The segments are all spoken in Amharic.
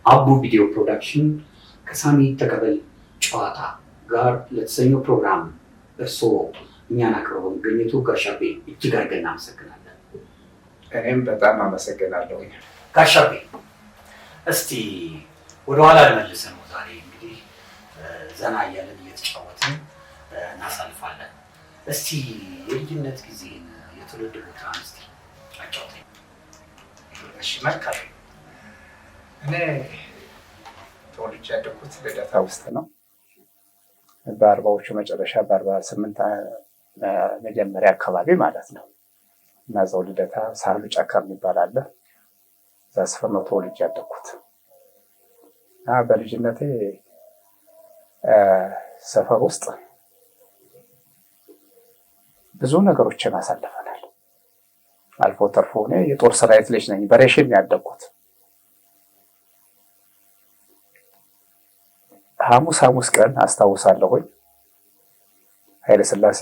አቡ ቪዲዮ ፕሮዳክሽን ከሳሚ ተቀበል ጨዋታ ጋር ለተሰኘው ፕሮግራም እርስዎ እኛን አክብረው በመገኘቱ ጋሽ አቤ እጅግ አድርገን እናመሰግናለን። እኔም በጣም አመሰግናለሁ። ጋሽ አቤ፣ እስቲ ወደኋላ ልመልስህ ነው። ዛሬ እንግዲህ ዘና እያለን እየተጫወትን እናሳልፋለን። እስቲ የልጅነት ጊዜን፣ የትውልድ ቦታህን እስቲ አጫውተኝ። እሺ፣ መልካም። እኔ ተወልጄ ያደግኩት ልደታ ውስጥ ነው። በ40ዎቹ መጨረሻ፣ በ48 መጀመሪያ አካባቢ ማለት ነው። እና እዛው ልደታ ሳህሉ ጫካ የሚባል አለ። እዛ ሰፈር ነው ተወልጄ ያደግኩት። እና በልጅነቴ ሰፈር ውስጥ ብዙ ነገሮችን አሳልፈናል። አልፎ ተርፎ እኔ የጦር ሰራዊት ልጅ ነኝ። በሬሽን ያደግኩት። ሐሙስ ሐሙስ ቀን አስታውሳለሁኝ፣ ኃይለሥላሴ፣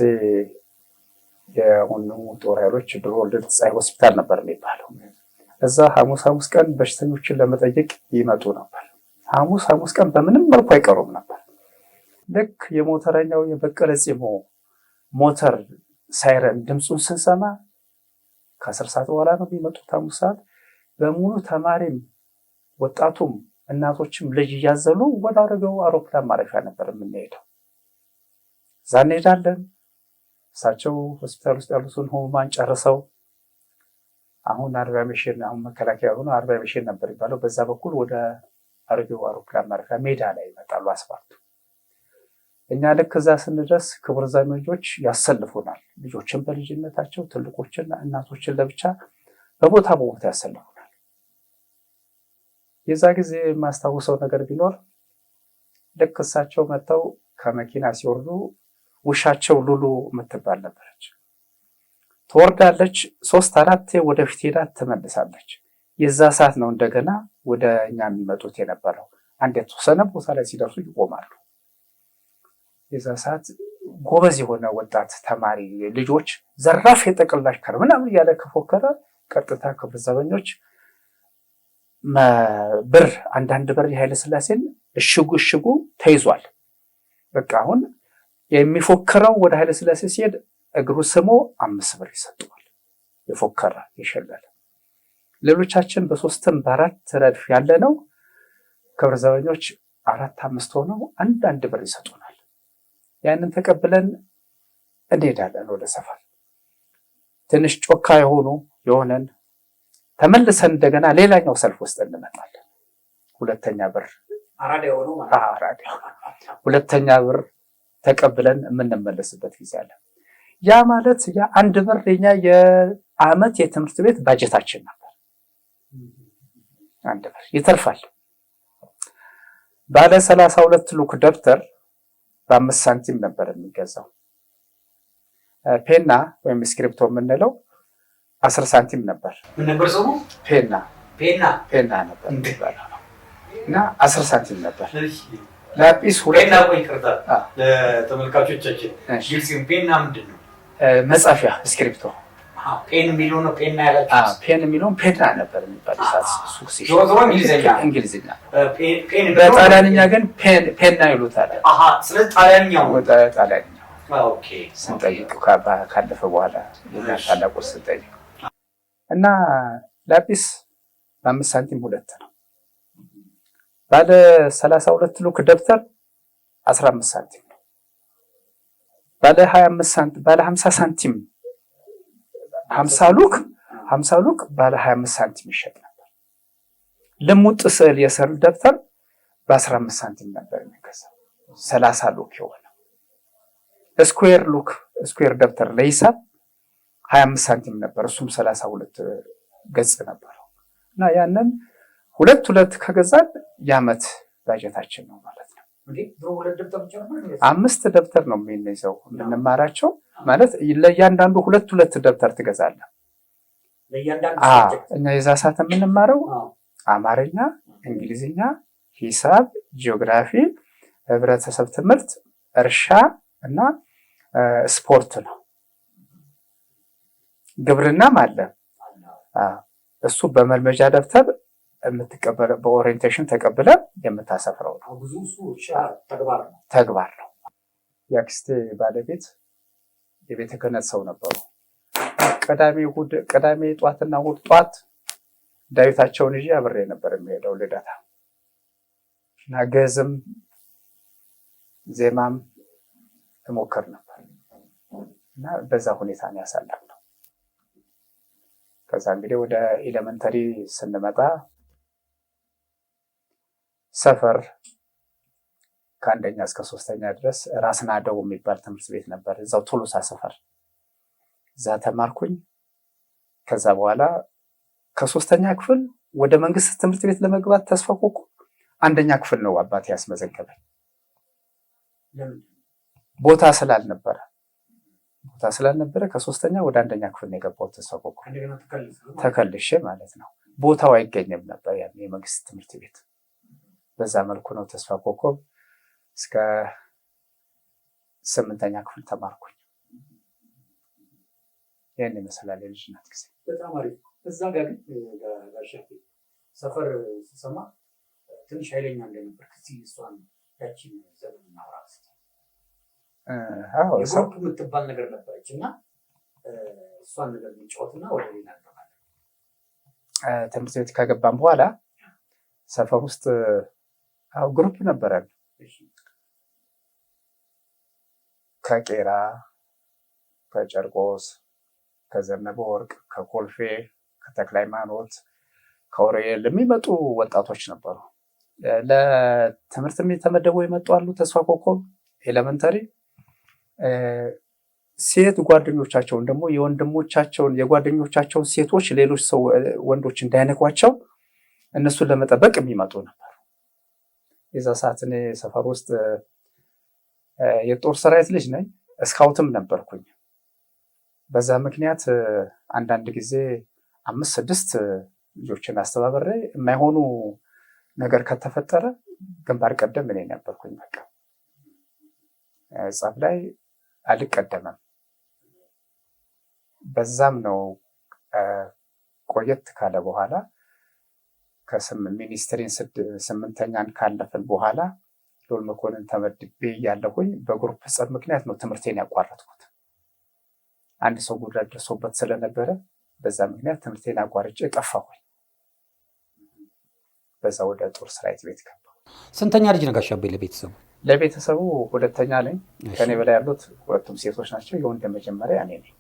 የአሁኑ ጦር ኃይሎች፣ ድሮ ልዕልት ፀሐይ ሆስፒታል ነበር የሚባለው። እዛ ሐሙስ ሐሙስ ቀን በሽተኞችን ለመጠየቅ ይመጡ ነበር። ሐሙስ ሐሙስ ቀን በምንም መልኩ አይቀሩም ነበር። ልክ የሞተረኛው የበቀለ ጺሞ ሞተር ሳይረን ድምፁን ስንሰማ፣ ከ10 ሰዓት በኋላ ነው የሚመጡት። ሐሙስ ሰዓት በሙሉ ተማሪም ወጣቱም እናቶችም ልጅ እያዘሉ ወደ አሮጌው አውሮፕላን ማረፊያ ነበር የምንሄደው። እዛ እንሄዳለን። እሳቸው ሆስፒታል ውስጥ ያሉትን ህሙማን ጨርሰው አሁን አርባ ሚሽን፣ አሁን መከላከያ ሆኖ አርባ ሚሽን ነበር የሚባለው። በዛ በኩል ወደ አሮጌው አውሮፕላን ማረፊያ ሜዳ ላይ ይመጣሉ፣ አስፋልቱ። እኛ ልክ እዛ ስንደርስ ክቡር ዘበኞች ያሰልፉናል። ልጆችን በልጅነታቸው፣ ትልቆችን፣ እናቶችን ለብቻ በቦታ በቦታ ያሰልፉናል። የዛ ጊዜ የማስታውሰው ነገር ቢኖር ልክ እሳቸው መጥተው ከመኪና ሲወርዱ ውሻቸው ሉሉ የምትባል ነበረች። ትወርዳለች፣ ሶስት አራት ወደፊት ሄዳ ትመልሳለች። የዛ ሰዓት ነው እንደገና ወደ እኛ የሚመጡት የነበረው። አንድ የተወሰነ ቦታ ላይ ሲደርሱ ይቆማሉ። የዛ ሰዓት ጎበዝ የሆነ ወጣት ተማሪ ልጆች ዘራፍ የጠቅላሽ አሽከር ምናምን እያለ ከፎከረ ቀጥታ ክብር ዘበኞች ብር፣ አንዳንድ ብር የኃይለ ሥላሴን እሽጉ እሽጉ ተይዟል። በቃ አሁን የሚፎክረው ወደ ኃይለ ሥላሴ ሲሄድ እግሩ ስሞ 5 ብር ይሰጠዋል። የፎከረ፣ የሸለለ። ሌሎቻችን በሶስትም በአራት ረድፍ ያለ ነው። ክብር ዘበኞች አራት አምስት ሆነው አንዳንድ ብር ይሰጡናል። ያንን ተቀብለን እንሄዳለን ወደ ሰፈር። ትንሽ ጮካ የሆኑ የሆነን ተመልሰን እንደገና ሌላኛው ሰልፍ ውስጥ እንመጣለን። ሁለተኛ ብር፣ ሁለተኛ ብር ተቀብለን የምንመለስበት ጊዜ አለ። ያ ማለት ያ 1 ብር የኛ የአመት የትምህርት ቤት ባጀታችን ነበር። 1 ብር ይተርፋል። ባለ 32 ሉክ ደብተር በ5 ሳንቲም ነበር የሚገዛው። ፔና ወይም እስክሪፕቶ የምንለው 10 ሳንቲም ነበር። ምን ነበር ስሙ? ፔና። ፔና። ፔና ነበር የሚባለው እና 10 ሳንቲም ነበር። ላጲስ ሁለት ፔና፣ ቆይ ይቅርታ፣ ለተመልካቾቻችን ግልጽ፣ ፔና ምንድን ነው? መጻፊያ እስክሪፕቶ። Pen የሚለው ነው ፔና ያላችሁት? Pen የሚለውን ፔና ነበር የሚባል። ሱቅ ዞሮ ዞሮ እንግሊዝኛ። እንግሊዝኛ። Pen። በጣሊያንኛ ግን ፔና ይሉታል። ስለዚህ ጣሊያንኛው። ጣሊያንኛው ስንጠይቅ፣ ካለፈ በኋላ ታላቁ ስንጠይቅ። እና ላጲስ በ5 ሳንቲም ሁለት ነው። ባለ 32 ሉክ ደብተር 15 ሳንቲም ነው። ባለ 25 ሳንቲም፣ ባለ 50 ሳንቲም፣ 50 ሉክ፣ 50 ሉክ ባለ 25 ሳንቲም ይሸጥ ነበር። ልሙጥ ስዕል የስዕል ደብተር በ15 ሳንቲም ነበር የሚገዛው 30 ሉክ የሆነ። Square ሉክ፣ square ደብተር ለሂሳብ 25 ሳንቲም ነበር። እሱም 32 ገጽ ነበረው። እና ያንን ሁለት ሁለት ከገዛን የዓመት ባጀታችን ነው ማለት ነው። አምስት ደብተር ነው የምንይዘው የምንማራቸው፣ ማለት ለእያንዳንዱ ሁለት ሁለት ደብተር ትገዛለህ። እኛ የዛ ሰዓት የምንማረው አማርኛ፣ እንግሊዝኛ፣ ሂሳብ፣ ጂኦግራፊ፣ ህብረተሰብ ትምህርት፣ እርሻ እና ስፖርት ነው። ግብርናም አለ። እሱ በመልመጃ ደብተር የምትቀበለ በ orientation ተቀብለ የምታሰፍረው ነው። ብዙ እሱ እርሻ ተግባር ነው። ተግባር ነው። የአክስቴ ባለቤት የቤተ ክህነት ሰው ነበሩ። ቅዳሜ እሑድ፣ ቅዳሜ ጧትና እሑድ ጧት ዳዊታቸውን ይዤ አብሬ ነበር የሚሄደው ልደታ እና ግዕዝም ዜማም እሞክር ነበር እና በዛ ሁኔታ ነው ያሳለፍነው። ከዛ እንግዲህ ወደ elementary ስንመጣ ሰፈር ከአንደኛ እስከ ሶስተኛ ድረስ ራስ ናደው የሚባል ትምህርት ቤት ነበር፣ እዛው ቶሎሳ ሰፈር፣ እዛ ተማርኩኝ። ከዛ በኋላ ከሶስተኛ ክፍል ወደ መንግስት ትምህርት ቤት ለመግባት ተስፋ ኮከብ አንደኛ ክፍል ነው አባቴ ያስመዘገበኝ። ቦታ ስላልነበረ ቦታ ስላልነበረ ከሶስተኛ ወደ አንደኛ ክፍል ነው የገባሁት። ተስፋ ኮከብ ተከልሼ ማለት ነው። ቦታው አይገኝም ነበር ያን የመንግስት ትምህርት ቤት። በዛ መልኩ ነው ተስፋ ኮከብ እስከ 8ኛ ክፍል ተማርኩኝ። ይህን ይመስላል የልጅነት ጊዜ። በጣም አሪፍ። እዛ ጋር ግን ጋሽ ሰፈር ስሰማ ትንሽ ኃይለኛ እንደነበር እስኪ እሷን ያቺን ዘመን እናውራ እስኪ። የ group የምትባል ነገር ነበረች እና እሷን ነገር እንጫወትና ወደ ሌላ እንገባለን። ትምህርት ቤት ከገባን በኋላ ሰፈር ውስጥ አዎ group ነበረን። ከቄራ፣ ከጨርቆስ፣ ከዘነበ ወርቅ፣ ከኮልፌ፣ ከተክለ ሃይማኖት፣ ከኦሬል የሚመጡ ወጣቶች ነበሩ። ለትምህርት የተመደቡ የመጡ አሉ። ተስፋ ኮከብ elementary ሴት ጓደኞቻቸውን ደግሞ የወንድሞቻቸውን የጓደኞቻቸውን ሴቶች ሌሎች ሰው ወንዶች እንዳይነኳቸው እነሱን ለመጠበቅ የሚመጡ ነበሩ። የዛ ሰዓት እኔ ሰፈር ውስጥ የጦር ሰራዊት ልጅ ነኝ፣ ስካውትም ነበርኩኝ። በዛ ምክንያት አንዳንድ ጊዜ 5 6 ልጆችን አስተባብሬ የማይሆኑ ነገር ከተፈጠረ ግንባር ቀደም እኔ ነበርኩኝ። በቃ ጸብ ላይ አልቀደምም። በዛም ነው ቆየት ካለ በኋላ ሚኒስትሪን 8ኛን ካለፍን በኋላ ሎል መኮንን ተመድቤ እያለሁኝ በ group ጸብ ምክንያት ነው ትምህርቴን ያቋረጥኩት። አንድ ሰው ጉዳት ደርሶበት ስለነበረ በዛ ምክንያት ትምህርቴን አቋርጬ ጠፋሁኝ። በዛ ወደ ጦር ሰራዊት ቤት ገባሁ። ስንተኛ ልጅ ነው ጋሽ አቤ ለቤተሰቡ? ለቤተሰቡ ሁለተኛ ነኝ። ከኔ በላይ ያሉት ሁለቱም ሴቶች ናቸው። የወንድ መጀመሪያ እኔ ነኝ።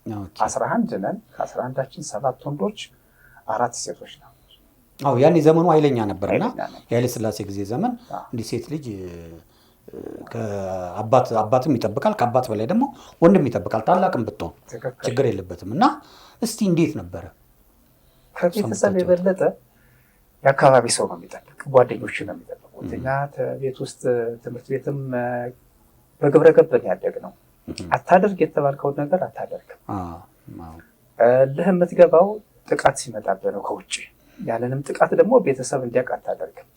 11 ነን። ከ11ችን 7 ወንዶች 4 ሴቶች ናቸው። አዎ ያኔ ዘመኑ ኃይለኛ ነበርና የኃይለ ሥላሴ ጊዜ ዘመን እንዲህ ሴት ልጅ ከአባት አባትም ይጠብቃል፣ ከአባት በላይ ደግሞ ወንድም ይጠብቃል። ታላቅም ብትሆን ችግር የለበትም። እና እስቲ እንዴት ነበረ? ከቤተሰብ የበለጠ የአካባቢ ሰው ነው የሚጠብቅ፣ ጓደኞች ነው የሚጠብቁት። እኛ ቤት ውስጥ ትምህርት ቤትም በግብረ ገብ ነው ያደግነው። አታደርግ የተባልከውን ነገር አታደርግም። እልህ የምትገባው ጥቃት ሲመጣብህ ነው ከውጭ። ያንንም ጥቃት ደግሞ ቤተሰብ እንዲያውቅ አታደርግም።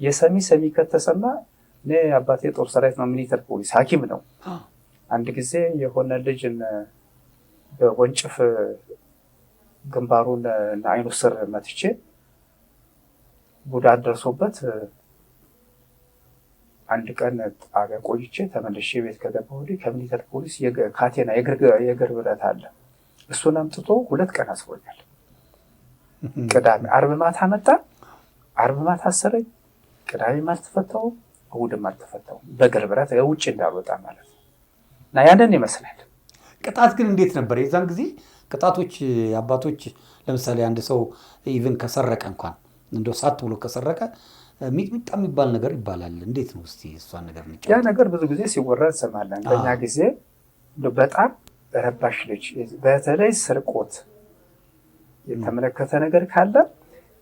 የሰሚ ሰሚ ከተሰማ እኔ አባቴ ጦር ሰራዊት ነው፣ military police ሐኪም ነው። አንድ ጊዜ የሆነ ልጅን በወንጭፍ ግንባሩን እና አይኑ ስር መትቼ ጉዳት ደርሶበት አንድ ቀን ጣቢያ ቆይቼ ተመልሼ ቤት ከገባሁ ወዲህ ከ military police ካቴና የእግር ብረት አለ፣ እሱን አምጥቶ 2 ቀን አስሮኛል። ቅዳሜ ዓርብ ማታ መጣ፣ ዓርብ ማታ አሰረኝ። ቅዳሜም አልተፈታሁም፣ እሑድም አልተፈታሁም። በእግር ብረት ውጭ እንዳልወጣ ማለት ነው። እና ያንን ይመስላል። ቅጣት ግን እንዴት ነበር የዛን ጊዜ? ቅጣቶች አባቶች ለምሳሌ አንድ ሰው even ከሰረቀ እንኳን እንደው ሳት ብሎ ከሰረቀ ሚጥሚጣ የሚባል ነገር ይባላል። እንዴት ነው እስቲ እሷን ነገር እንጫወት። ያ ነገር ብዙ ጊዜ ሲወራ እንሰማለን። በእኛ ጊዜ እንደው በጣም ረባሽ ልጅ በተለይ ስርቆት የተመለከተ ነገር ካለ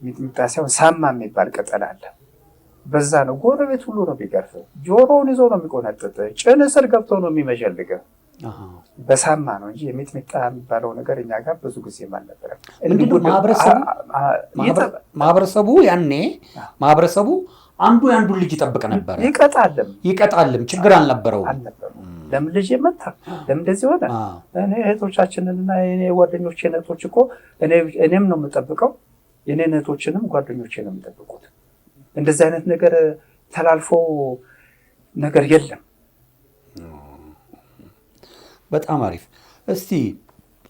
ሚጥሚጣ ሳይሆን ሳማ የሚባል ቅጠል አለ። በዛ ነው ጎረቤት ሁሉ ነው የሚገርፈው። ጆሮውን ይዞ ነው የሚቆነጥጥ፣ ጭን ስር ገብቶ ነው የሚመዠልገው። በሳማ ነው እንጂ የሚጥሚጣ የሚባለው ነገር እኛ ጋር ብዙ ጊዜ አልነበረም። ምንድነው ማህበረሰቡ ያኔ ማህበረሰቡ አንዱ ያንዱን ልጅ ይጠብቅ ነበር። ይቀጣልም ይቀጣልም ችግር አልነበረውም። አልነበረውም። ለምን ልጅ መታ? ለምን እንደዚህ ሆነ? እኔ እህቶቻችንንና እኔ ጓደኞቼን እህቶች እኮ እኔም ነው የምጠብቀው፣ የኔን እህቶችንም ጓደኞቼ ነው የሚጠብቁት። እንደዚህ አይነት ነገር ተላልፎ ነገር የለም። በጣም አሪፍ። እስቲ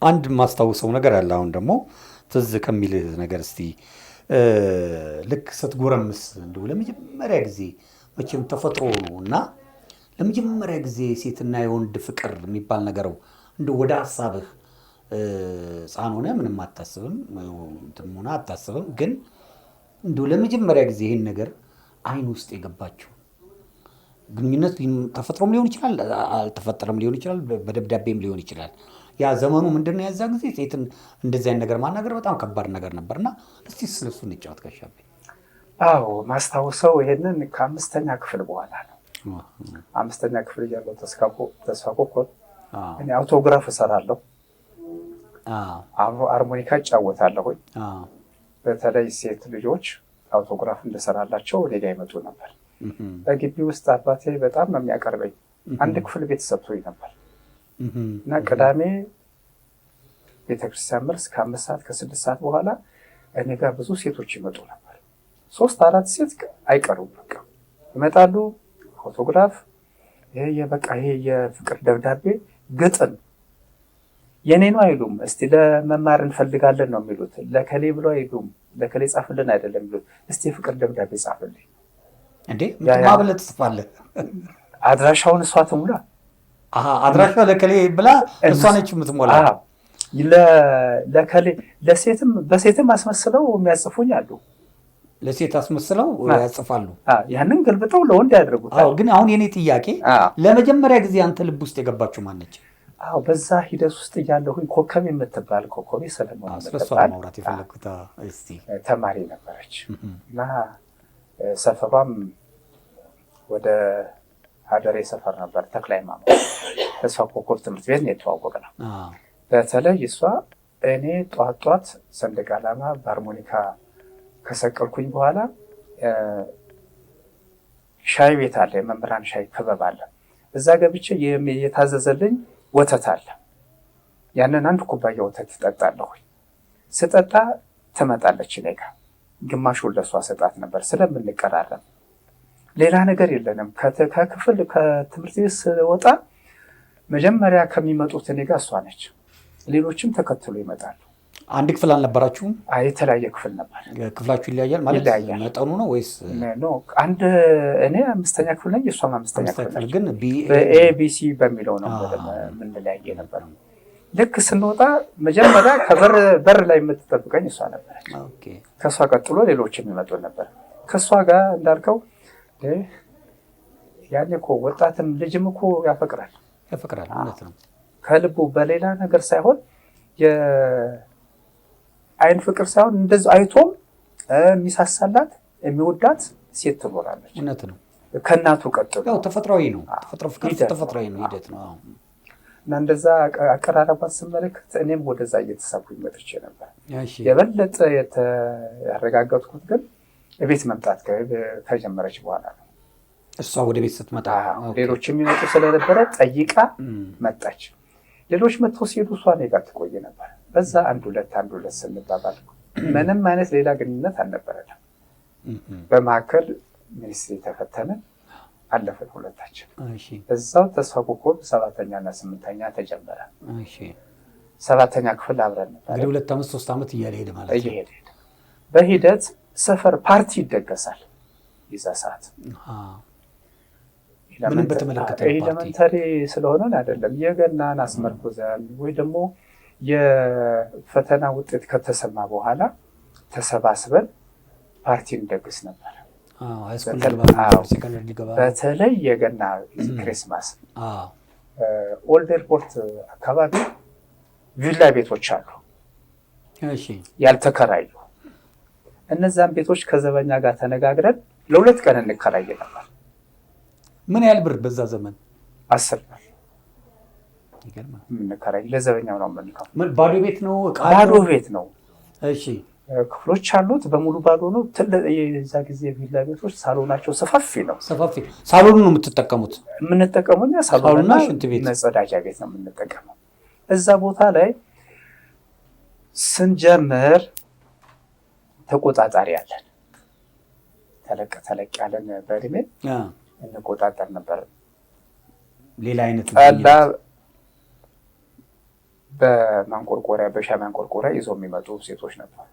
አንድ የማስታውሰው ነገር አለ። አሁን ደግሞ ትዝ ከሚል ነገር እስቲ ልክ ስትጎረምስ እንደው ለመጀመሪያ ጊዜ መቼም ተፈጥሮ ነው እና ለመጀመሪያ ጊዜ ሴትና የወንድ ፍቅር የሚባል ነገር እንደው ወደ ሀሳብህ ሕፃን ሆነ ምንም አታስብም፣ እንትንም ሆነ አታስብም። ግን እንደው ለመጀመሪያ ጊዜ ይሄን ነገር አይን ውስጥ የገባችው ግንኙነት ተፈጥሮም ሊሆን ይችላል፣ አልተፈጠረም ሊሆን ይችላል፣ በደብዳቤም ሊሆን ይችላል። ያ ዘመኑ ምንድነው? ያዛ ጊዜ ሴትን እንደዚህ አይነት ነገር ማናገር በጣም ከባድ ነገር ነበርና እስቲ ስለሱ እንጫወት ጋሻቤ። አዎ ማስታውሰው ይሄንን ከአምስተኛ ክፍል በኋላ ነው። አምስተኛ ክፍል እያለሁ ተስፋ ኮከብ እኔ አውቶግራፍ እሰራለሁ፣ አርሞኒካ እጫወታለሁ። በተለይ ሴት ልጆች አውቶግራፍ እንደሰራላቸው እኔ ጋ ይመጡ ነበር። በግቢ ውስጥ አባቴ በጣም ነው የሚያቀርበኝ። አንድ ክፍል ቤት ሰጥቶኝ ነበር እና ቅዳሜ ቤተክርስቲያን መልስ ከ5 ሰዓት ከ6 ሰዓት በኋላ እኔ ጋር ብዙ ሴቶች ይመጡ ነበር። 3 4 ሴት አይቀሩም። በቃ ይመጣሉ። አውቶግራፍ፣ ይሄ የበቃ ይሄ የፍቅር ደብዳቤ፣ ግጥም የኔ ነው አይሉም። እስቲ ለመማር እንፈልጋለን ነው የሚሉት። ለከሌ ብሎ አይሉም። ለከሌ ጻፍልን አይደለም የሚሉት። እስቲ የፍቅር ደብዳቤ ጻፍልኝ። እንዴ ማብለት ትጽፋለህ? አድራሻውን እሷ ትሙላ። አሃ አድራሻ ለከሌ ብላ እሷ ነች የምትሞላ። አዎ ለከሌ ለሴትም በሴትም አስመስለው የሚያጽፉኝ አሉ። ለሴት አስመስለው ያጽፋሉ። አዎ ያንን ገልብጠው ለወንድ ያደርጉታል። አዎ ግን አሁን የኔ ጥያቄ ለመጀመሪያ ጊዜ አንተ ልብ ውስጥ የገባችው ማን ነች? አዎ በዛ ሂደት ውስጥ እያለሁኝ ኮከብ የምትባል ኮከብ ሰለሞን የምትባል ማውራት የፈለኩት እስቲ ተማሪ ነበረች እና ሰፈሯም ወደ ሀደሬ ሰፈር ነበር፣ ተክለ ሃይማኖት ተስፋ ኮከብ ትምህርት ቤት ነው የተዋወቅነው። በተለይ እሷ እኔ ጧት ጧት ሰንደቅ ዓላማ በሃርሞኒካ ከሰቀልኩኝ በኋላ ሻይ ቤት አለ፣ የመምህራን ሻይ ክበብ አለ። እዛ ገብቼ የታዘዘልኝ ወተት አለ። ያንን አንድ ኩባያ ወተት እጠጣለሁ። ስጠጣ ትመጣለች እኔ ጋር፣ ግማሹን ለሷ ሰጣት ነበር ስለምንቀራረብ። ሌላ ነገር የለንም። ከክፍል ከትምህርት ቤት ስወጣ መጀመሪያ ከሚመጡት እኔ ጋር እሷ ነች። ሌሎችም ተከትሎ ይመጣሉ። አንድ ክፍል አልነበራችሁም? አይ የተለያየ ክፍል ነበር። ክፍላችሁ ይለያያል ማለት መጠኑ ነው ወይስ? No አንድ እኔ አምስተኛ ክፍል ነኝ፣ እሷም አምስተኛ ክፍል ነች። ግን በ A B C በሚለው ነው የምንለያየ ነበር። ልክ ስንወጣ መጀመሪያ ከበር በር ላይ የምትጠብቀኝ እሷ ነበረች። Okay። ከሷ ቀጥሎ ሌሎችም ይመጡ ነበር። ከሷ ጋር እንዳልከው ያኔ እኮ ወጣትም ልጅም እኮ ያፈቅራል። ያፈቅራል ማለት ነው። ከልቡ በሌላ ነገር ሳይሆን የአይን ፍቅር ሳይሆን እንደዚህ አይቶም የሚሳሳላት የሚወዳት ሴት ትኖራለች። እውነት ነው። ከእናቱ ቀጥሎ ያው ተፈጥሯዊ ነው። ተፈጥሮ ፍቅር ተፈጥሯዊ ነው፣ ሂደት ነው። አዎ። እና እንደዛ አቀራረቧን ስመለከት እኔም ወደዛ እየተሳብኩኝ መጥቼ ነበር። የበለጠ ያረጋገጥኩት ግን ቤት መምጣት ከጀመረች በኋላ ነው። እሷ ወደ ቤት ስትመጣ ሌሎች የሚመጡ ስለነበረ ጠይቃ መጣች። ሌሎች መጥተው ሲሄዱ እሷ እኔ ጋር ትቆይ ነበር። በዛ አንድ ሁለት አንድ ሁለት ስንባባል ምንም አይነት ሌላ ግንኙነት አልነበረንም። በመካከል ሚኒስትሪ ተፈተነ፣ አለፍን ሁለታችን። እዛው ተስፋ ኮከብ 7ኛ እና 8ኛ ተጀመረ። 7ኛ ክፍል አብረን ነበር። እንግዲህ 2 ዓመት 3 ዓመት እያለ ሄደ ማለት ነው። እየሄደ ሄደ። በሂደት ሰፈር ፓርቲ ይደገሳል። የዛ ሰዓት ምንም በተመለከተ ነው ፓርቲ? elementary ስለሆነ አይደለም፣ የገናን አስመርኩዘን ወይ ደግሞ የፈተና ውጤት ከተሰማ በኋላ ተሰባስበን ፓርቲ እንደግስ ነበር። high school ሊገባ ነው፣ secondary ሊገባ ነው። በተለይ የገና Christmas ኦልድ ኤርፖርት አካባቢ ቪላ ቤቶች አሉ። ያልተከራዩ። እነዛን ቤቶች ከዘበኛ ጋር ተነጋግረን ለሁለት ቀን እንከራይ ነበር። ምን ያህል ብር በዛ ዘመን? 10 ብር። ይገርማል። የምንከራይ ለዘበኛው ነው የምንከፍለው። ምን ባዶ ቤት ነው? እቃ ባዶ ቤት ነው። ክፍሎች አሉት በሙሉ ባዶ ነው። ትልቅ የዛ ጊዜ ቪላ ቤቶች ሳሎናቸው ሰፋፊ ነው። ሰፋፊ ሳሎኑ ነው የምትጠቀሙት? የምንጠቀመው እኛ ሳሎንና ሳሎንና ሽንት ቤት። መጸዳጃ ቤት ነው የምንጠቀመው። እዛ ቦታ ላይ ስንጀምር ተቆጣጣሪ አለን። ተለቅ ተለቅ ያለን በእድሜ እንቆጣጠር ነበር። ሌላ አይነት ጠላ በማንቆርቆሪያ በሻይ ማንቆርቆሪያ ይዞ የሚመጡ ሴቶች ነበሩ።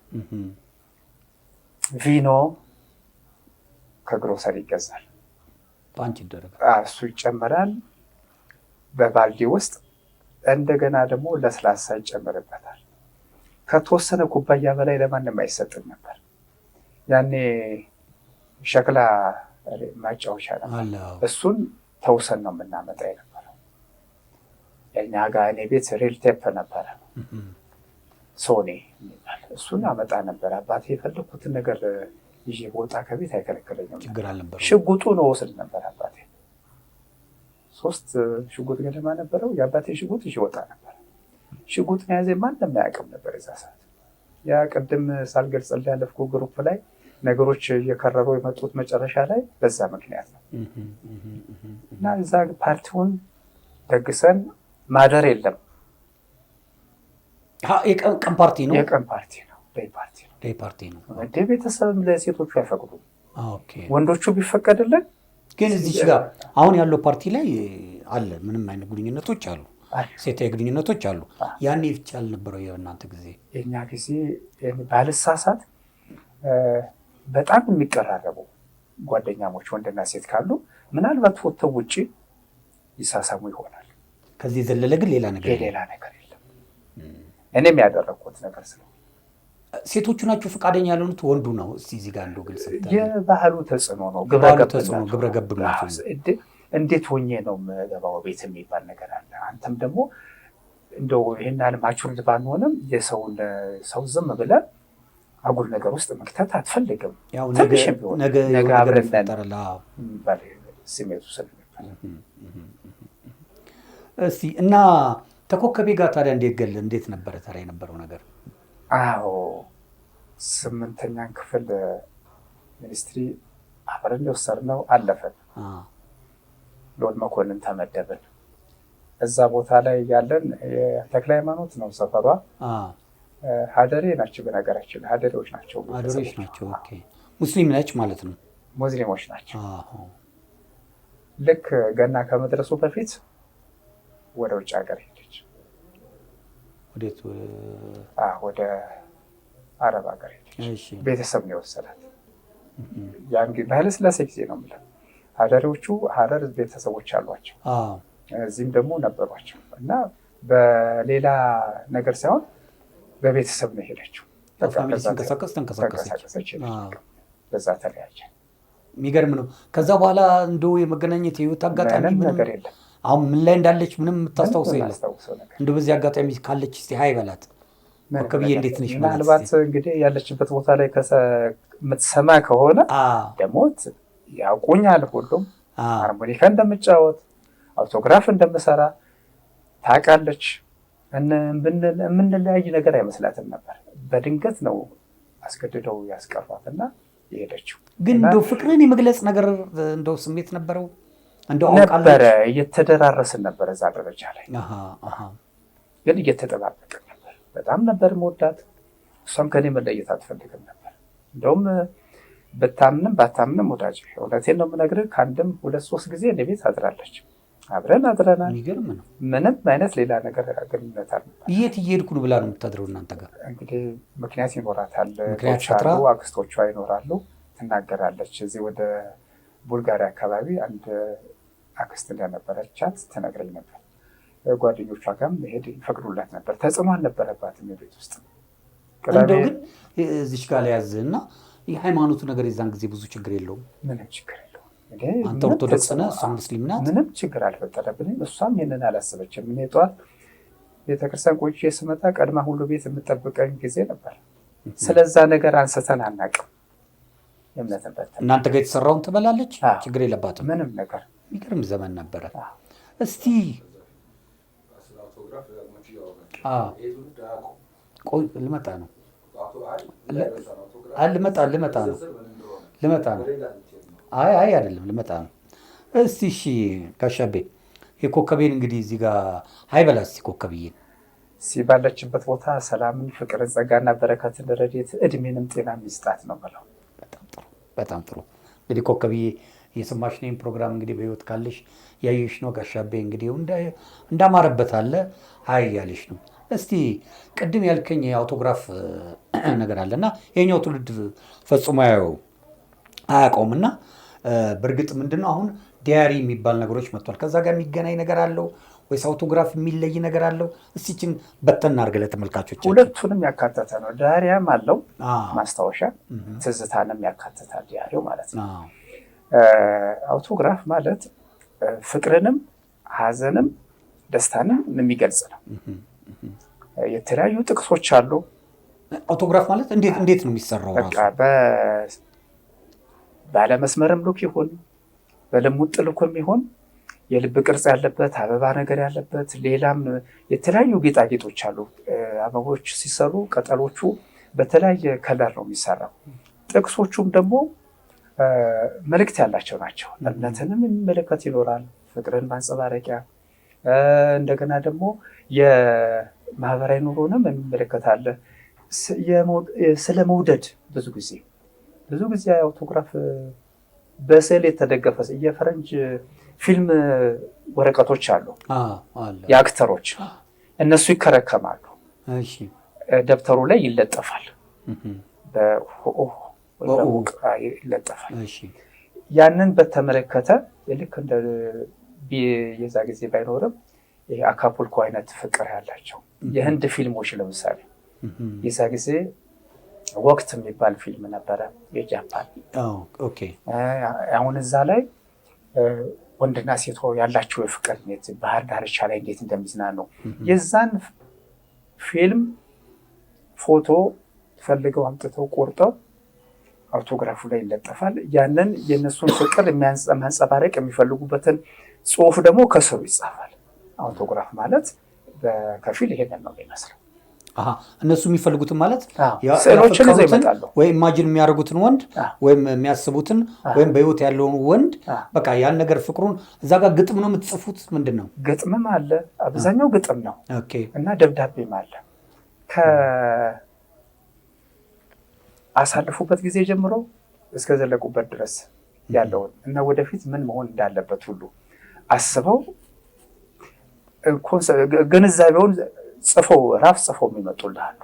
ቪኖ ከግሮሰሪ ይገዛል፣ ፓንች ይደረጋል፣ እሱ ይጨመራል በባልዲ ውስጥ። እንደገና ደግሞ ለስላሳ ይጨመርበታል። ከተወሰነ ኩባያ በላይ ለማንም አይሰጥም ነበር። ያኔ ሸክላ ማጫወቻ ነበር። እሱን ተውሰን ነው የምናመጣ የነበረው። የእኛ ጋር እኔ ቤት reel tape ነበረ፣ ሶኒ የሚባል እሱን አመጣ ነበር። አባቴ የፈለኩትን ነገር ይዤ በወጣ ከቤት አይከለክለኝም። ሽጉጡ ነው ወስድ ነበር አባቴ። 3 ሽጉጥ ገደማ ነበረው። የአባቴ ሽጉጥ ይዤ ወጣ ነበር። ሽጉጥ መያዜ ማንም አያውቅም ነበር የዛ ሰዓት። ያ ቅድም ሳልገልጽልህ ያለፍኩ group ላይ ነገሮች እየከረሩ የመጡት መጨረሻ ላይ በዛ ምክንያት ነው። እና እዛ ፓርቲውን ደግሰን ማደር የለም። የቀን ፓርቲ ነው። የቀን ፓርቲ ነው። day party ነው። day party ነው። እንደ ቤተሰብም ለሴቶቹ አይፈቅዱም። ወንዶቹ ቢፈቀድልን ግን እዚህ ጋር አሁን ያለው ፓርቲ ላይ አለ ምንም አይነት ግንኙነቶች አሉ፣ ሴታዊ ግንኙነቶች አሉ። ያኔ ይቻል ነበረው የእናንተ ጊዜ? የኛ ጊዜ ባልሳሳት በጣም የሚቀራረቡ ጓደኛሞች ወንድና ሴት ካሉ ምናልባት ወጥተው ውጪ ይሳሳሙ ይሆናል። ከዚህ የዘለለ ግን ሌላ ነገር የለም። እኔም ያደረኩት ነገር ስለሆነ ሴቶቹ ናቸው ፈቃደኛ ያልሆኑት ወንዱ ነው? እስቲ እዚህ ጋር እንደው ግልጽ የባህሉ ተጽዕኖ ነው። ግብረ ገብነቱ እንዴት ሆኜ ነው የምገባው ቤት የሚባል ነገር አለ። አንተም ደግሞ እንደው ይሄን ያህል matured ባንሆንም የሰውን ሰው ዝም ብለህ አጉል ነገር ውስጥ መክተት አትፈልግም። ትንሽም ቢሆን ነገ አብረን ነን የሚባል ስሜቱ ስለነበር። እስቲ እና ተኮከቤ ጋር ታዲያ እንዴት ነበረ ታዲያ የነበረው ነገር? አዎ 8ኛ ክፍል ሚኒስትሪ አብረን የወሰድነው አለፈን። ሎል መኮንን ተመደብን። እዛ ቦታ ላይ ያለን የተክለ ሃይማኖት ነው ሰፈሯ። ሀደሬ ናቸው፣ በነገራችን ሀደሬዎች ናቸው። ሀደሬዎች ናቸው። okay ሙስሊም ነች ማለት ነው። ሙስሊሞች ናቸው። ልክ ገና ከመድረሱ በፊት ወደ ውጭ ሀገር ሄደች። ወዴት? ወደ አረብ ሀገር ሄደች። ቤተሰብ ነው የወሰዳት። ያን ጊዜ በኃይለሥላሴ ጊዜ ነው የምልህ። ሀደሬዎቹ ሀረር ቤተሰቦች አሏቸው፣ እዚህም ደግሞ ነበሯቸው እና በሌላ ነገር ሳይሆን በቤተሰብ ነው የሄደችው። ሲንቀሳቀስ ተንቀሳቀሰች፣ በዛ ተለያየ። የሚገርም ነው። ከዛ በኋላ እንደው የመገናኘት የህይወት አጋጣሚ ምንም ነገር የለም። አሁን ምን ላይ እንዳለች ምንም የምታስታውሰው የለም። እንደው በዚህ አጋጣሚ ካለች እስኪ hi በላት ኮከብዬ፣ እንዴት ነሽ? ምናልባት እንግዲህ ያለችበት ቦታ ላይ የምትሰማ ከሆነ ደግሞ ያውቁኛል ሁሉም ሃርሞኒካ እንደምጫወት autograph እንደምሰራ ታውቃለች። የምንለያይ ነገር አይመስላትም ነበር። በድንገት ነው አስገድደው ያስቀሯትና የሄደችው። ግን እንደው ፍቅርን የመግለጽ ነገር እንደው ስሜት ነበረው እንደው ነበረ። እየተደራረስን ነበር እዛ ደረጃ ላይ ግን እየተጠባበቅን ነበር። በጣም ነበር መወዳት። እሷም ከኔ መለየት አትፈልግም ነበር። እንደውም ብታምንም ባታምንም ወዳጅ እውነቴን ነው የምነግርህ፣ ከአንድም 2-3 ጊዜ እኔ ቤት አድራለች። አብረን አድረናል። የሚገርም ነው። ምንም አይነት ሌላ ነገር ግንኙነት አልነበረም። የት እየሄድኩ ነው ብላ ነው የምታድረው እናንተ ጋር? እንግዲህ ምክንያት ይኖራታል። አክስቶቿ ይኖራሉ፣ ትናገራለች። እዚህ ወደ ቡልጋሪያ አካባቢ አንድ አክስት እንደነበረቻት ትነግረኝ ነበር። ጓደኞቿ ጋርም መሄድ ይፈቅዱላት ነበር። ተጽዕኖ አልነበረባትም የቤት ውስጥ። እንደው ግን እዚች ጋር ላይ ያዝህ እና የሃይማኖቱ ነገር የዛን ጊዜ ብዙ ችግር የለውም። ምንም ችግር የለውም። አንተ ኦርቶዶክስ ነህ፣ እሷ ሙስሊም ናት። ምንም ችግር አልፈጠረብንም። እሷም ይህንን አላሰበችም። እኔ ጠዋት ቤተክርስቲያን ቆይቼ ስመጣ ቀድማ ሁሉ ቤት የምጠብቀኝ ጊዜ ነበር። ስለዛ ነገር አንስተን አናውቅም። እናንተ ጋር የተሰራውን ትበላለች፣ ችግር የለባትም። ምንም ነገር። የሚገርም ዘመን ነበረ። እስቲ ቆይ ልመጣ ነው ልመጣ ነው ልመጣ ነው። አይ አይ አይደለም ልመጣ ነው። እስቲ እሺ ጋሻቤ የኮከቤን እንግዲህ እዚህ ጋር hi በላት እስቲ ኮከብዬን። ባለችበት ቦታ ሰላምን፣ ፍቅርን፣ ጸጋና በረከትን፣ ረድኤት፣ እድሜንም ጤናም ይስጣት ነው ብለው። በጣም ጥሩ፣ በጣም ጥሩ። እንግዲህ ኮከብዬ እየሰማሽ ነው ፕሮግራም እንግዲህ በህይወት ካለሽ ያየሽ ነው። ጋሽ አቤ እንግዲህ እንዳማረበት አለ hi እያለሽ ነው። እስቲ ቅድም ያልከኝ የ autograph ነገር አለ እና የኛው ትውልድ ፈጽሞ አያውቀውም እና በእርግጥ ምንድነው አሁን diary የሚባል ነገሮች መጥቷል። ከዛ ጋር የሚገናኝ ነገር አለው ወይስ autograph የሚለይ ነገር አለው? እስቲ ይህችን በተን አድርገህ ለተመልካቾች። ሁለቱንም ያካተተ ነው። Diary ም አለው ማስታወሻ፣ ትዝታንም ያካትታል diary ው ማለት ነው። Autograph ማለት ፍቅርንም ሀዘንም ደስታንም የሚገልጽ ነው። የተለያዩ ጥቅሶች አሉ። Autograph ማለት እንዴት ነው የሚሰራው? በቃ ባለመስመርም ልክ ይሁን በልሙጥ ልኩም ይሁን የልብ ቅርጽ ያለበት አበባ ነገር ያለበት ሌላም የተለያዩ ጌጣጌጦች አሉ። አበቦች ሲሰሩ ቅጠሎቹ በተለያየ color ነው የሚሰራው። ጥቅሶቹም ደግሞ መልእክት ያላቸው ናቸው። እምነትንም የሚመለከት ይኖራል፣ ፍቅርን ማንጸባረቂያ፣ እንደገና ደግሞ የማህበራዊ ኑሮንም የሚመለከት አለ። ስለ መውደድ ብዙ ጊዜ autograph በስዕል የተደገፈ የፈረንጅ ፊልም ወረቀቶች አሉ፣ የ actor ኦች እነሱ ይከረከማሉ። ደብተሩ ላይ ይለጠፋል፣ ይለጠፋል። ያንን በተመለከተ ልክ እንደ የዛ ጊዜ ባይኖርም ይሄ አካፑልኮ አይነት ፍቅር ያላቸው የህንድ ፊልሞች ለምሳሌ የዛ ጊዜ ወቅት የሚባል ፊልም ነበረ የጃፓን። አሁን እዛ ላይ ወንድና ሴቶ ያላቸው የፍቅር ባህር ዳርቻ ላይ እንዴት እንደሚዝናኑ የዛን ፊልም ፎቶ ፈልገው አምጥተው ቆርጠው autograph ኡ ላይ ይለጠፋል። ያንን የእነሱን ፍቅር ማንጸባረቅ የሚፈልጉበትን ጽሁፍ ደግሞ ከስሩ ይጻፋል። Autograph ማለት በከፊል ይሄንን ነው የሚመስለው። እነሱ የሚፈልጉትን ማለት ስዕሎችን ይዘው ይመጣሉ። ወይ imagine የሚያደርጉትን ወንድ ወይም የሚያስቡትን ወይም በህይወት ያለውን ወንድ በቃ ያን ነገር ፍቅሩን እዛ ጋር ግጥም ነው የምትጽፉት? ምንድን ነው? ግጥምም አለ፣ አብዛኛው ግጥም ነው እና ደብዳቤም አለ። ከአሳልፉበት ጊዜ ጀምሮ እስከ ዘለቁበት ድረስ ያለውን እና ወደፊት ምን መሆን እንዳለበት ሁሉ አስበው ግንዛቤውን ጽፈው rough ጽፈው የሚመጡልሃሉ።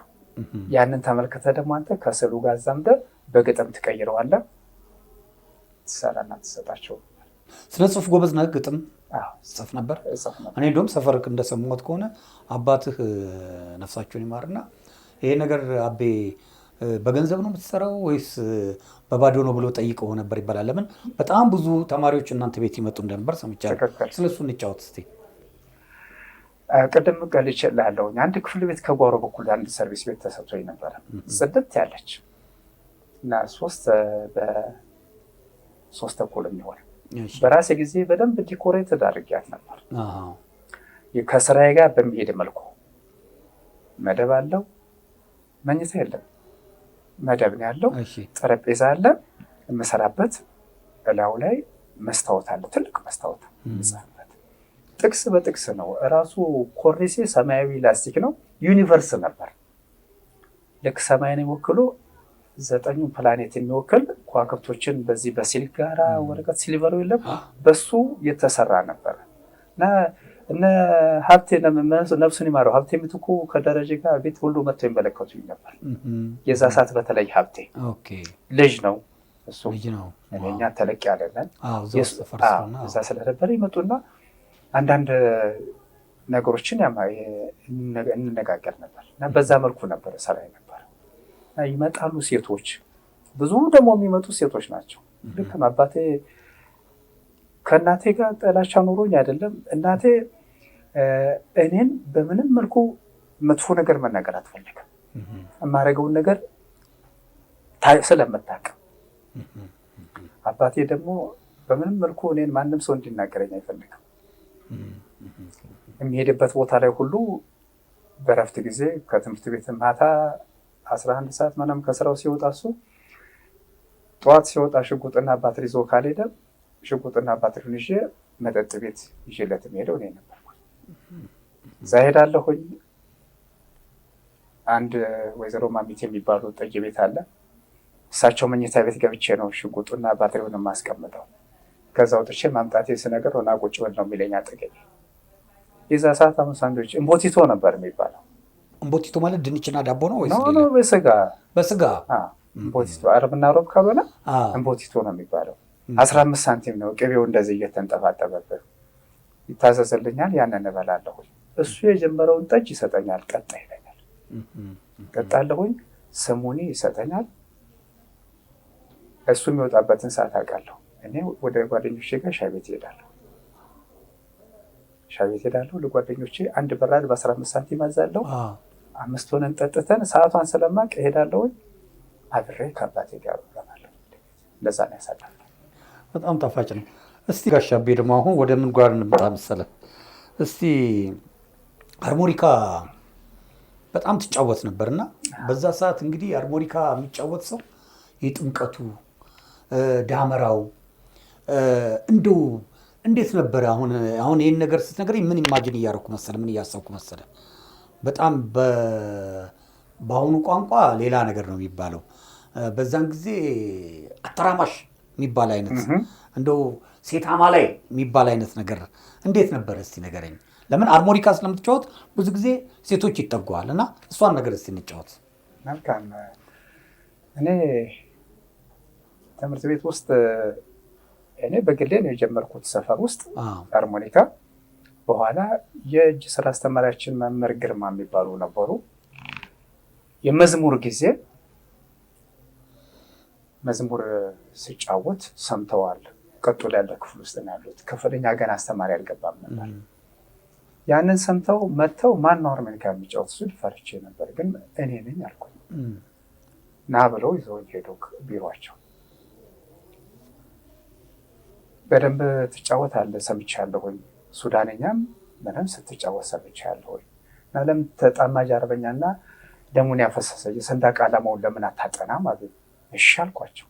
ያንን ተመልክተህ ደግሞ አንተ ከስዕሉ ጋር አዛምደህ በግጥም ትቀይረዋለህ፣ ትሰራና ትሰጣቸው። ስነ ጽሁፍ ጎበዝ ነህ? ግጥም ጽፍ ነበር? እኔ እንደውም ሰፈር እንደሰማሁት ከሆነ አባትህ ነፍሳቸውን ይማርና ይሄ ነገር አቤ በገንዘብ ነው የምትሰራው ወይስ በባዶ ነው ብሎ ጠይቀው ነበር ይባላል። ለምን በጣም ብዙ ተማሪዎች እናንተ ቤት ይመጡ እንደነበር ሰምቻለሁ። ስለሱ እንጫወት እስኪ። ቅድም ገልጬልሃለሁ። አንድ ክፍል ቤት ከጓሮ በኩል አንድ ሰርቪስ ቤት ተሰጥቶኝ ነበረ፣ ጽድት ያለች እና 3 በ3.5 የሚሆን በራሴ ጊዜ በደንብ decorate አድርጊያት ነበር። ከስራዬ ጋር በሚሄድ መልኩ መደብ አለው፣ መኝታ የለም፣ መደብ ነው ያለው። ጠረጴዛ አለ የምሰራበት፣ እላዩ ላይ መስታወት አለ፣ ትልቅ መስታወት የምጽፍበት። ጥቅስ በጥቅስ ነው። እራሱ ኮርኒሴ ሰማያዊ ላስቲክ ነው። Universe ነበር። ልክ ሰማይን የሚወክሉ ዘጠኙን ፕላኔት የሚወክል ከዋክብቶችን በዚህ በ silk ጋራ ወረቀት silver ኡ የለም በሱ የተሰራ ነበር እና እነ ሀብቴ ነፍሱን ይማረው ሀብቴ ምትኩ ከደረጀ ጋር ቤት ሁሉ መጥተው ይመለከቱኝ ነበር። የዛ ሰዓት በተለይ ሀብቴ ልጅ ነው እሱ እኛ ተለቅ ያለነን እዛ ስለነበረ ይመጡና አንዳንድ ነገሮችን እንነጋገር ነበር እና በዛ መልኩ ነበር ሰራ ነበር። ይመጣሉ ሴቶች፣ ብዙ ደግሞ የሚመጡ ሴቶች ናቸው። ልክ ነው። አባቴ ከእናቴ ጋር ጥላቻ ኖሮኝ አይደለም። እናቴ እኔን በምንም መልኩ መጥፎ ነገር መናገር አትፈልግም። የማደርገውን ነገር ስለምታውቅ፣ አባቴ ደግሞ በምንም መልኩ እኔን ማንም ሰው እንዲናገረኝ አይፈልግም። የሚሄድበት ቦታ ላይ ሁሉ በረፍት ጊዜ ከትምህርት ቤት ማታ 11 ሰዓት ምናምን ከስራው ሲወጣ እሱ ጠዋት ሲወጣ ሽጉጥና ባትሪ ይዞ ካልሄደ ሽጉጥና ባትሪውን ይዤ መጠጥ ቤት ይዤለት የሚሄደው እኔ ነበርኩ። እዛ ሄዳለሁኝ። አንድ ወይዘሮ ማሚት የሚባሉ ጠጅ ቤት አለ። እሳቸው መኝታ ቤት ገብቼ ነው ሽጉጡና ባትሪውን የማስቀምጠው። ከዛ ወጥቼ ማምጣቴ ስነግር ሆና ቁጭ በል ነው የሚለኝ አጠገቤ። የዛ ሰዓት አሁን ሳንድዊች እምቦቲቶ ነበር የሚባለው። እምቦቲቶ ማለት ድንችና ዳቦ ነው ወይስ No ሌላ? በስጋ። በስጋ። እምቦቲቶ ዓርብና ሮብ ካልሆነ እምቦቲቶ ነው የሚባለው። 15 ሳንቲም ነው። ቅቤው እንደዚህ እየተንጠባጠበበት ይታዘዝልኛል። ያንን እበላለሁኝ። እሱ የጀመረውን ጠጅ ይሰጠኛል። ጠጣ ይለኛል። ጠጣለሁኝ። ስሙኒ ይሰጠኛል። እሱ የሚወጣበትን ሰዓት አውቃለሁ። እኔ ወደ ጓደኞቼ ጋር ሻይ ቤት እሄዳለሁ። ሻይ ቤት እሄዳለሁ። ለጓደኞቼ አንድ በራድ በ15 ሳንቲም አዛለሁ። አምስት ሆነን ጠጥተን ሰዓቷን ስለማቅ እሄዳለሁኝ። አብሬ ከአባቴ ጋር እገባለሁ። እንደዛ ነው ያሳለፍነው። በጣም ጣፋጭ ነው። እስቲ ጋሽ አቤ ደግሞ አሁን ወደ ምን ጋር እንምጣ መሰለህ? እስቲ ሃርሞኒካ በጣም ትጫወት ነበር እና በዛ ሰዓት እንግዲህ ሃርሞኒካ የሚጫወት ሰው የጥምቀቱ ዳመራው እንደው እንዴት ነበረ? አሁን ይህን ነገር ስትነግረኝ ምን imagine እያደረኩ መሰለህ? ምን እያሰብኩ መሰለህ? በጣም በአሁኑ ቋንቋ ሌላ ነገር ነው የሚባለው። በዛን ጊዜ አተራማሽ የሚባል አይነት እንደው ሴታማ ላይ የሚባል አይነት ነገር እንዴት ነበረ? እስቲ ንገረኝ። ለምን ሃርሞኒካ ስለምትጫወት ብዙ ጊዜ ሴቶች ይጠጉሃል እና እሷን ነገር እስቲ እንጫወት። መልካም። እኔ ትምህርት ቤት ውስጥ እኔ በግሌ ነው የጀመርኩት ሰፈር ውስጥ ሃርሞኒካ። በኋላ የእጅ ስራ አስተማሪያችን መምህር ግርማ የሚባሉ ነበሩ። የመዝሙር ጊዜ መዝሙር ሲጫወት ሰምተዋል። ቀጥሎ ያለ ክፍል ውስጥ ነው ያሉት። ክፍለኛ ገና አስተማሪ አልገባም ነበር። ያንን ሰምተው መጥተው ማን ነው ሃርሞኒካ የሚጫወት ሲል ፈርቼ ነበር፣ ግን እኔ ነኝ አልኩኝ። ና ብለው ይዘውኝ ሄዱ ቢሯቸው። በደንብ ትጫወታለህ ሰምቻለሁኝ፣ ሱዳንኛም ምንም ስትጫወት ሰምቻለሁኝ። እና ለምን ተጣማጅ አርበኛና ደሙን ያፈሰሰ የሰንደቅ ዓላማውን ለምን አታጠናም አሉኝ። እሺ አልኳቸው።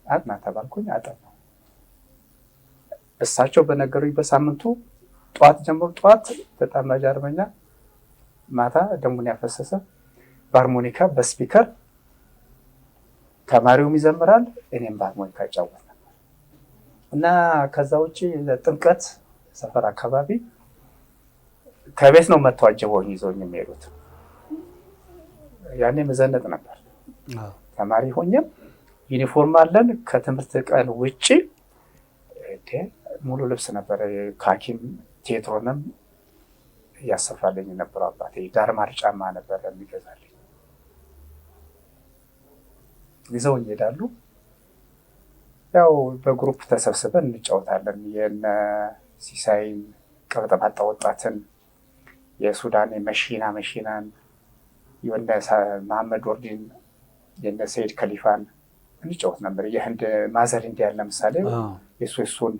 አጥና ተባልኩኝ፣ አጠናሁ። እሳቸው በነገሩኝ በሳምንቱ ጠዋት ጀምሮ ጠዋት ተጣማጅ አርበኛ፣ ማታ ደሙን ያፈሰሰ በሃርሞኒካ በ speaker ተማሪውም ይዘምራል፣ እኔም በሃርሞኒካ እጫወት ነበር። እና ከዛ ውጭ ለጥምቀት ሰፈር አካባቢ ከቤት ነው መጥተው አጅበውኝ ይዘውኝ የሚሄዱት። ያኔ መዘነጥ ነበር። ተማሪ ሆኜም ዩኒፎርም አለን። ከትምህርት ቀን ውጭ ሙሉ ልብስ ነበረ። ካኪም ቴትሮንም እያሰፋልኝ ነበረው አባቴ። ዳርማር ጫማ ነበረ የሚገዛልኝ። ይዘውኝ ይሄዳሉ። ያው በ group ተሰብስበን እንጫወታለን። የነ ሲሳይን ቀብጠባጣ ወጣትን፣ የሱዳን መሺና መሺናን፣ የነ መሐመድ ወርዲን፣ የነ ሰይድ ከሊፋን እንጫወት ነበር። የህንድ ማዘር ኢንዲያን ለምሳሌ የሱ እሱን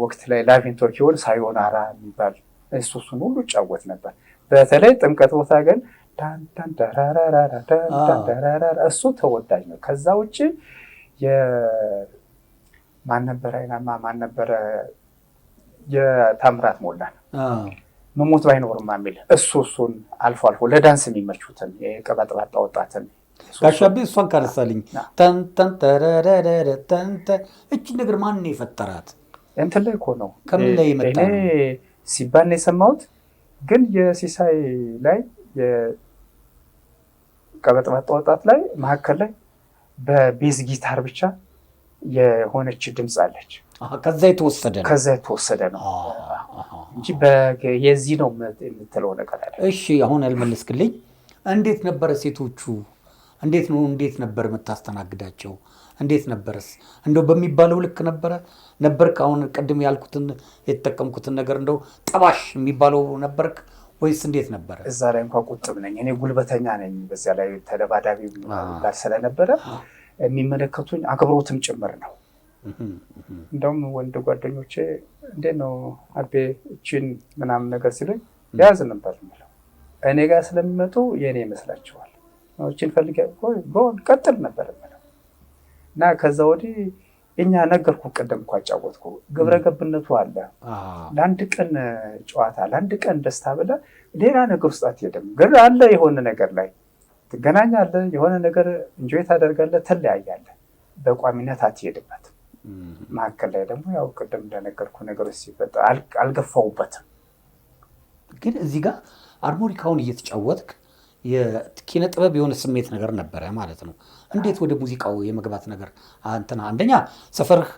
ወቅት ላይ Live in ቶኪዮን ሳዮናራ የሚባል እሱን ሁሉ እጫወት ነበር። በተለይ ጥምቀት ቦታ ግን ዳን ዳራራራ ዳን ዳራራራ እሱ ተወዳጅ ነው። ከዛ ውጭ ማን ነበረ አይናማ ማን ነበረ የታምራት ሞላን መሞት ባይኖርማ የሚል እሱን አልፎ አልፎ ለዳንስ የሚመቹትን የቀባጥባጣ ወጣትን ጋሽ አቤ እሷን ካነሳልኝ ተን ተን ተረረረረ ተን ተን እቺ ነገር ማን ነው የፈጠራት? እንትን ላይ እኮ ነው ከምን ላይ የመጣ እኔ ነው? ሲባል ነው የሰማሁት። ግን የሲሳይ ላይ የቀበጥባጣ ወጣት ላይ መካከል ላይ በ bass guitar ብቻ የሆነች ድምፅ አለች። ከዛ የተወሰደ ነው። ከዛ የተወሰደ ነው እንጂ የዚህ ነው የምትለው ነገር አለ። እሺ አሁን ያልመለስክልኝ እንዴት ነበረ ሴቶቹ እንዴት ነው እንዴት ነበር የምታስተናግዳቸው? እንዴት ነበረስ? እንደው በሚባለው ልክ ነበረ ነበርክ? አሁን ቅድም ያልኩትን የተጠቀምኩትን ነገር እንደው ጠባሽ የሚባለው ነበርክ ወይስ እንዴት ነበረ? እዛ ላይ እንኳን ቁጥብ ነኝ እኔ፣ ጉልበተኛ ነኝ። በዚያ ላይ ተደባዳቢ ጋር ስለነበረ የሚመለከቱኝ አክብሮትም ጭምር ነው። እንደውም ወንድ ጓደኞቼ እንዴት ነው አቤ እቺን ምናምን ነገር ሲሉኝ ያዝ ነበር የምለው። እኔ ጋር ስለሚመጡ የእኔ ይመስላቸዋል። እቺን ፈልጌ በሆን ቀጥል ነበር የምለው። እና ከዛ ወዲህ እኛ ነገርኩ፣ ቅድም እኮ አጫወትኩ፣ ግብረ ገብነቱ አለ። ለአንድ ቀን ጨዋታ ለአንድ ቀን ደስታ ብለህ ሌላ ነገር ውስጥ አትሄድም። ግን አለ የሆነ ነገር ላይ ትገናኛለህ፣ የሆነ ነገር enjoy ታደርጋለህ፣ ትለያያለህ። በቋሚነት አትሄድበትም። መካከል ላይ ደግሞ ያው ቅድም እንደነገርኩ ነገሮች ሲፈጠር አልገፋውበትም። ግን እዚህ ጋር አርሞኒካውን እየተጫወትክ የኪነ ጥበብ የሆነ ስሜት ነገር ነበረ ማለት ነው። እንዴት ወደ ሙዚቃው የመግባት ነገር እንትና አንደኛ ሰፈርህ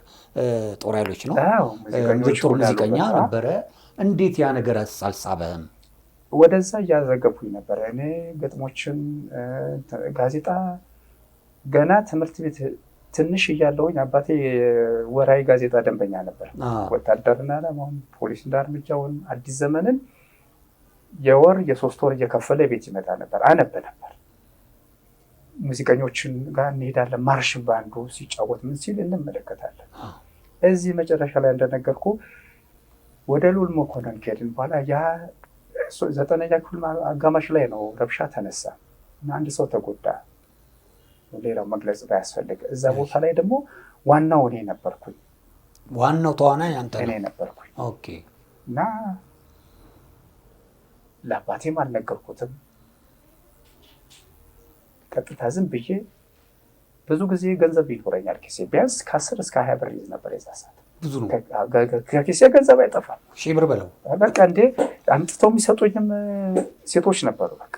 ጦር ኃይሎች ነው፣ ጥሩ ሙዚቀኛ ነበረ። እንዴት ያ ነገር አልሳበህም? ወደዛ እያዘገብኩኝ ነበረ። እኔ ግጥሞችን ጋዜጣ ገና ትምህርት ቤት ትንሽ እያለሁኝ አባቴ ወራዊ ጋዜጣ ደንበኛ ነበር። ወታደርና ዓላማውን፣ ፖሊስና እርምጃውን፣ አዲስ ዘመንን የወር የሶስት ወር እየከፈለ ቤት ይመጣ ነበር። አነብ ነበር። ሙዚቀኞችን ጋር እንሄዳለን። ማርሽ ባንዱ ሲጫወት ምን ሲል እንመለከታለን። እዚህ መጨረሻ ላይ እንደነገርኩ ወደ ልዑል መኮንን ከሄድን በኋላ ያ 9ኛ ክፍል አጋማሽ ላይ ነው ረብሻ ተነሳ እና አንድ ሰው ተጎዳ። ሌላው መግለጽ ባያስፈልግ እዛ ቦታ ላይ ደግሞ ዋናው እኔ ነበርኩኝ። ዋናው ተዋናይ አንተ እኔ ነበርኩኝ። Okay። እና ለአባቴም አልነገርኩትም። ቀጥታ ዝም ብዬ ብዙ ጊዜ ገንዘብ ይኖረኛል ኪሴ ቢያንስ ከ10 እስከ 20 ብር ይዝ ነበር የዛ ሰዓት። ብዙ ነው። ከኪሴ ገንዘብ አይጠፋም። 1000 ብር በለው በቃ። እንዴ አምጥተው የሚሰጡኝም ሴቶች ነበሩ። በቃ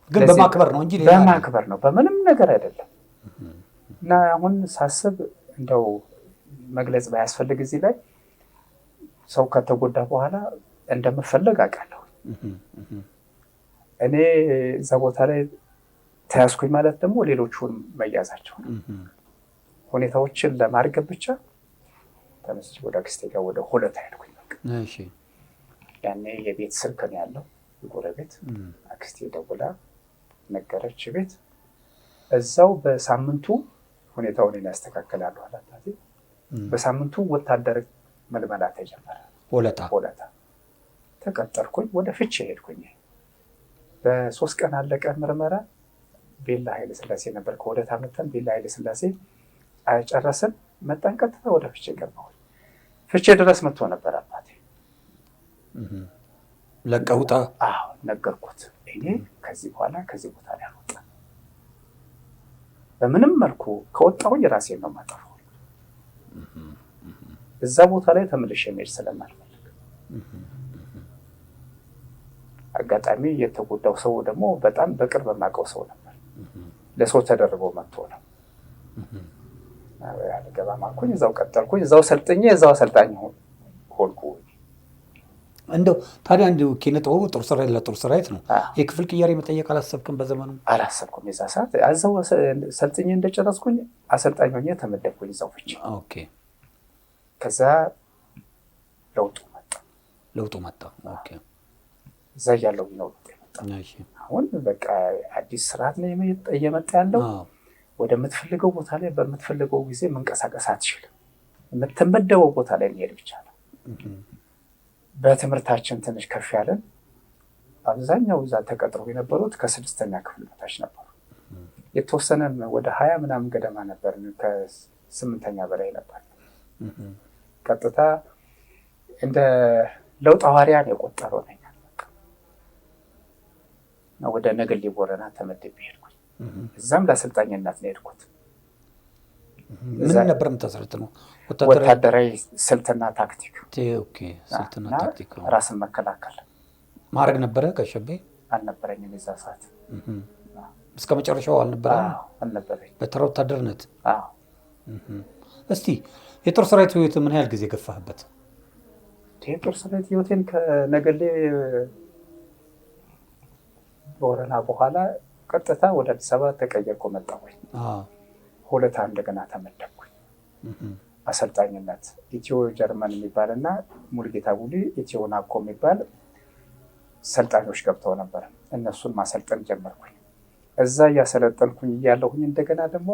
ግን በማክበር ነው እንጂ በማክበር ነው፣ በምንም ነገር አይደለም። እና አሁን ሳስብ እንደው መግለጽ ባያስፈልግ እዚህ ላይ ሰው ከተጎዳ በኋላ እንደምፈለግ አውቃለሁ። እኔ እዛ ቦታ ላይ ተያዝኩኝ ማለት ደግሞ ሌሎቹን መያዛቸው ነው። ሁኔታዎችን ለማርገብ ብቻ ተነስቼ ወደ አክስቴ ጋር ወደ ሆለታ ሄድኩኝ። በቃ ያኔ የቤት ስልክ ነው ያለው የጎረቤት። አክስቴ ደውላ ነገረች ቤት። እዛው በሳምንቱ ሁኔታውን ያስተካክላሉ አላት። በሳምንቱ ወታደር መልመላ ተጀመረ። ሆለታ ሆለታ ተቀጠርኩኝ። ወደ ፍቼ ሄድኩኝ። በ3 ቀን አለቀ ምርመራ። ቤላ ኃይለ ስላሴ ነበር። ከሆለታ መተን ቤላ ኃይለ ስላሴ ጨረስን። መጣን ቀጥታ ወደ ፍቼ ገባሁኝ። ፍቼ ድረስ መጥቶ ነበር አባቴ። ለቀውጣ? አዎ ነገርኩት። እኔ ከዚህ በኋላ ከዚህ ቦታ ላይ አልወጣም፣ በምንም መልኩ ከወጣሁኝ ራሴን ነው የማጠፋው። እዛ ቦታ ላይ ተመልሼ መሄድ ስለማልፈልግ። አጋጣሚ የተጎዳው ሰው ደግሞ በጣም በቅርብ የማውቀው ሰው ነበር። ለሰው ተደርቦ መጥቶ ነው። አልገባም አልኩኝ። እዛው ቀጠልኩኝ። እዛው ሰልጥኜ እዛው አሰልጣኝ ሆንኩ። እንደው ታዲያ እንደው ኪነ ጥበቡ ጦር ሰራዊት ለጦር ሰራዊት ነው። የክፍል ቅያሬ መጠየቅ አላሰብክም? በዘመኑ አላሰብኩም። የዛ ሰዓት እዛው ሰልጥኜ እንደጨረስኩኝ አሰልጣኝ ሆኜ ተመደብኩኝ እዛው ፍቼ። Okay። ከዛ ለውጡ መጣ። ለውጡ መጣ። Okay። እዛ እያለሁ ነው ለውጡ የመጣው። አሁን በቃ አዲስ ስርዓት ነው እየመጣ ያለው። ወደምትፈልገው ቦታ ላይ በምትፈልገው ጊዜ መንቀሳቀስ አትችልም። የምትመደበው ቦታ ላይ መሄድ ብቻ ነው። በትምህርታችን ትንሽ ከፍ ያለን አብዛኛው እዛ ተቀጥረው የነበሩት ከ6ኛ ክፍል በታች ነበሩ። የተወሰነ ወደ 20 ምናምን ገደማ ነበር፣ ከ8ኛ በላይ ነበር። ቀጥታ እንደ ለውጥ ሐዋርያ ነው የቆጠረው ነኝ። ወደ ነገሌ ቦረና ተመድቤ ሄድኩኝ። እዛም ለአሰልጣኝነት ነው የሄድኩት። ምን ነበር የምታሰለጥነው? ወታደራዊ ስልትና ታክቲክ። Okay፣ ስልትና ታክቲክ። ራስን መከላከል። ማድረግ ነበረ ከሸቤ? አልነበረኝም የዛ ሰዓት። እስከ መጨረሻው አልነበረም? አልነበረኝም። በተራ ወታደርነት? አዎ። እስቲ የጦር ሰራዊት ህይወት ምን ያህል ጊዜ ገፋህበት? የጦር ሰራዊት ህይወቴን ከነገሌ ቦረና በኋላ ቀጥታ ወደ አዲስ አበባ ተቀየርኩ መጣሁኝ። ሆለታ እንደገና ተመደብኩኝ። አሰልጣኝነት ኢትዮ ጀርመን የሚባልና ሙሉጌታ ቡሊ ኢትዮ ናኮ የሚባል ሰልጣኞች ገብተው ነበር። እነሱን ማሰልጠን ጀመርኩኝ። እዛ እያሰለጠንኩኝ እያለሁኝ እንደገና ደግሞ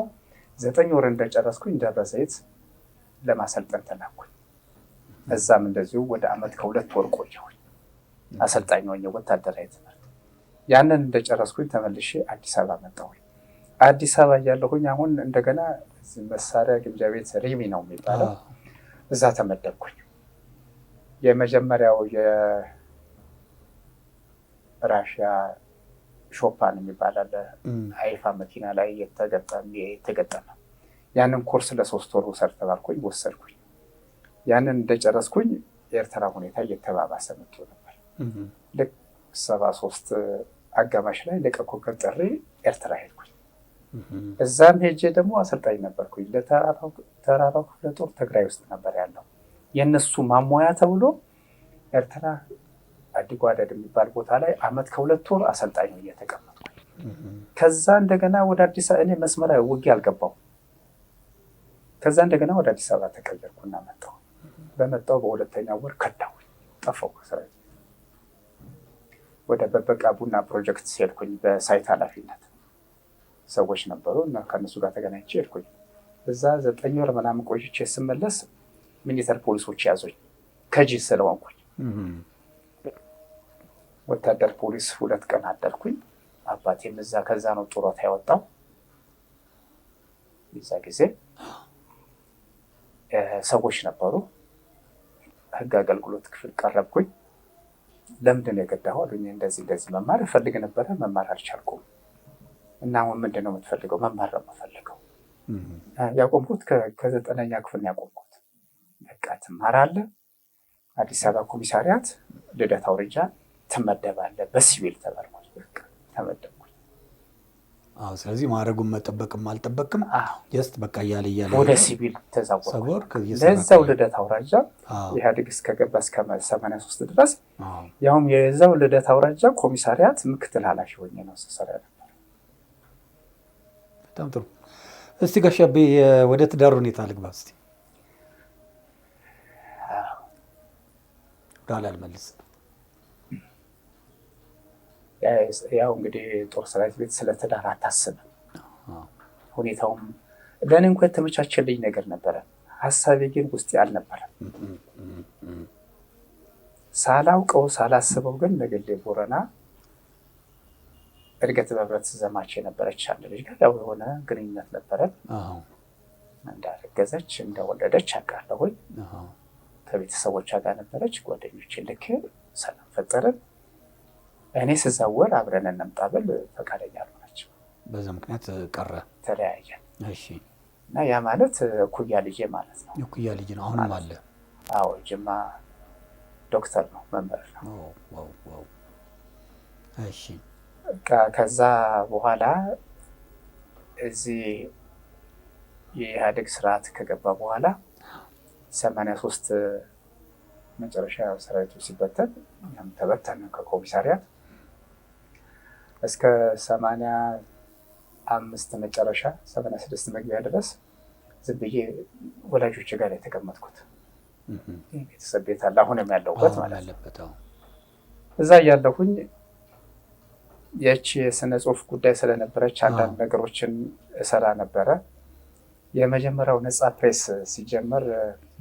9 ወር እንደጨረስኩኝ ደብረ ዘይት ለማሰልጠን ተላኩኝ። እዛም እንደዚሁ ወደ አመት ከ2 ወር ቆየሁኝ። አሰልጣኝ ሆኜ ወታደራዊ ትምህርት። ያንን እንደጨረስኩኝ ተመልሼ አዲስ አበባ መጣሁኝ። አዲስ አበባ እያለሁኝ አሁን እንደገና መሳሪያ ግምጃ ቤት ሪሚ ነው የሚባለው እዛ ተመደብኩኝ። የመጀመሪያው ራሽያ ሾፓን የሚባል አለ፣ አይፋ መኪና ላይ የተገጠመ። ያንን ኮርስ ለ3 ወር ውሰድ ተባልኩኝ፣ ወሰድኩኝ። ያንን እንደጨረስኩኝ የኤርትራ ሁኔታ እየተባባሰ መጥቶ ነበር። ልክ 73 አጋማሽ ላይ ልቀቅ ጥሪ ኤርትራ ሄድኩኝ። እዛም ሄጄ ደግሞ አሰልጣኝ ነበርኩኝ። ለተራራው ክፍለ ጦር ትግራይ ውስጥ ነበር ያለው። የእነሱ ማሟያ ተብሎ ኤርትራ አዲጓደድ የሚባል ቦታ ላይ አመት ከ2 ወር አሰልጣኝ እየተቀመጥኩኝ። ከዛ እንደገና ወደ አዲስ እኔ መስመራዊ ውጊያ አልገባው። ከዛ እንደገና ወደ አዲስ አበባ ተቀየርኩና መጣሁ። በመጣሁ በሁለተኛው ወር ከዳሁኝ፣ ጠፋሁ ከሰራዊት። ወደ በበቃ ቡና ፕሮጀክት ሄድኩኝ በ site ኃላፊነት። ሰዎች ነበሩ እና ከእነሱ ጋር ተገናኝቼ ሄድኩኝ። እዛ 9 ወር ምናምን ቆይቼ ስመለስ military ፖሊሶች ያዙኝ፣ ከጂ ስለሆንኩኝ። ወታደር ፖሊስ 2 ቀን አደርኩኝ። አባቴም እዛ ከዛ ነው ጡረታ ያወጣው። የዛ ጊዜ ሰዎች ነበሩ። ህግ አገልግሎት ክፍል ቀረብኩኝ። ለምንድን ነው የከዳኸው አሉኝ። እንደዚህ እንደዚህ መማር እፈልግ ነበረ፣ መማር አልቻልኩም። እና አሁን ምንድን ነው የምትፈልገው? መማር ነው የምፈልገው። ያቆምኩት ከ9ኛ ክፍል ነው ያቆምኩት። በቃ ትማራለህ፣ አዲስ አበባ ኮሚሳሪያት ልደታ አውራጃ ትመደባለህ በሲቪል ተባልኩኝ። በቃ ተመደብኩኝ። ስለዚህ ማዕረጉን መጠበቅም አልጠበቅም just በቃ እያለ እያለ ወደ ሲቪል ተዛወርኩ። ለዛው ልደታ አውራጃ ኢህአዴግ እስከገባ እስከ 83 ድረስ ያውም የዛው ልደታ አውራጃ ኮሚሳሪያት ምክትል ኃላፊ ሆኜ ነው ስሰራ ነበር። በጣም ጥሩ። እስቲ ጋሽ አቤ ወደ ትዳር ሁኔታ ልግባ። እስቲ ወደኋላ አልመልስም። ያው እንግዲህ ጦር ሰራዊት ቤት ስለ ትዳር አታስብም። ሁኔታውም ለእኔ እንኳ የተመቻቸልኝ ነገር ነበረ። ሀሳቤ ግን ውስጤ አልነበረም። ሳላውቀው ሳላስበው ግን ነገሌ ቦረና እድገት በህብረት ዘማች የነበረች አንድ ልጅ ጋር ያው የሆነ ግንኙነት ነበረ። እንዳረገዘች እንደወለደች አውቃለሁኝ። ከቤተሰቦቿ ጋር ነበረች። ጓደኞቼን ልኬ ሰላም ፈጠርን። እኔ ስዛወር አብረን እንምጣ ብል ፈቃደኛ አልሆነችም። በዛ ምክንያት ቀረ፣ ተለያየን። እና ያ ማለት እኩያ ልጄ ማለት ነው። እኩያ ልጅ ነው። አሁንም አለ? አዎ፣ ጅማ ዶክተር ነው፣ መምህር ነው። እሺ። ከዛ በኋላ እዚህ የኢህአዴግ ስርዓት ከገባ በኋላ 83 መጨረሻ ሰራዊቱ ሲበተን እኛም ተበተን ከኮሚሳሪያት እስከ 85 መጨረሻ 86 መግቢያ ድረስ ዝም ብዬ ወላጆች ጋር የተቀመጥኩት። ቤተሰብ ቤት አለ አሁንም ያለሁበት ማለት ነው። እዛ እያለሁኝ ያቺ የስነ ጽሁፍ ጉዳይ ስለነበረች አንዳንድ ነገሮችን እሰራ ነበረ። የመጀመሪያው ነፃ ፕሬስ ሲጀመር፣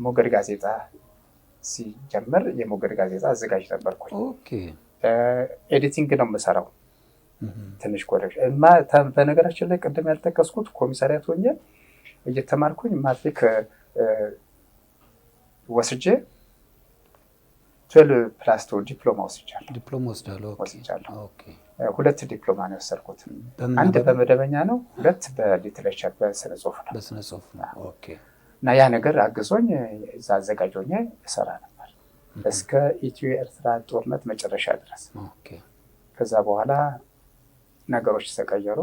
ሞገድ ጋዜጣ ሲጀመር የሞገድ ጋዜጣ አዘጋጅ ነበርኩኝ። Editing ነው የምሰራው። ትንሽ correction። በነገራችን ላይ ቅድም ያልጠቀስኩት ኮሚሳሪያት ሆኜ እየተማርኩኝ ማትሪክ ወስጄ 12+2 ዲፕሎማ ወስጃለሁ። ዲፕሎማ ወስዳለሁ። ወስጃለሁ። ሁለት ዲፕሎማ ነው የወሰድኩት። አንድ በመደበኛ ነው፣ ሁለት በ literature በስነ ጽሁፍ ነው። በስነ ጽሁፍ ነው። እና ያ ነገር አግዞኝ እዛ አዘጋጅ ሆኜ እሰራ ነበር እስከ ኢትዮ ኤርትራ ጦርነት መጨረሻ ድረስ። ከዛ በኋላ ነገሮች ተቀየሩ።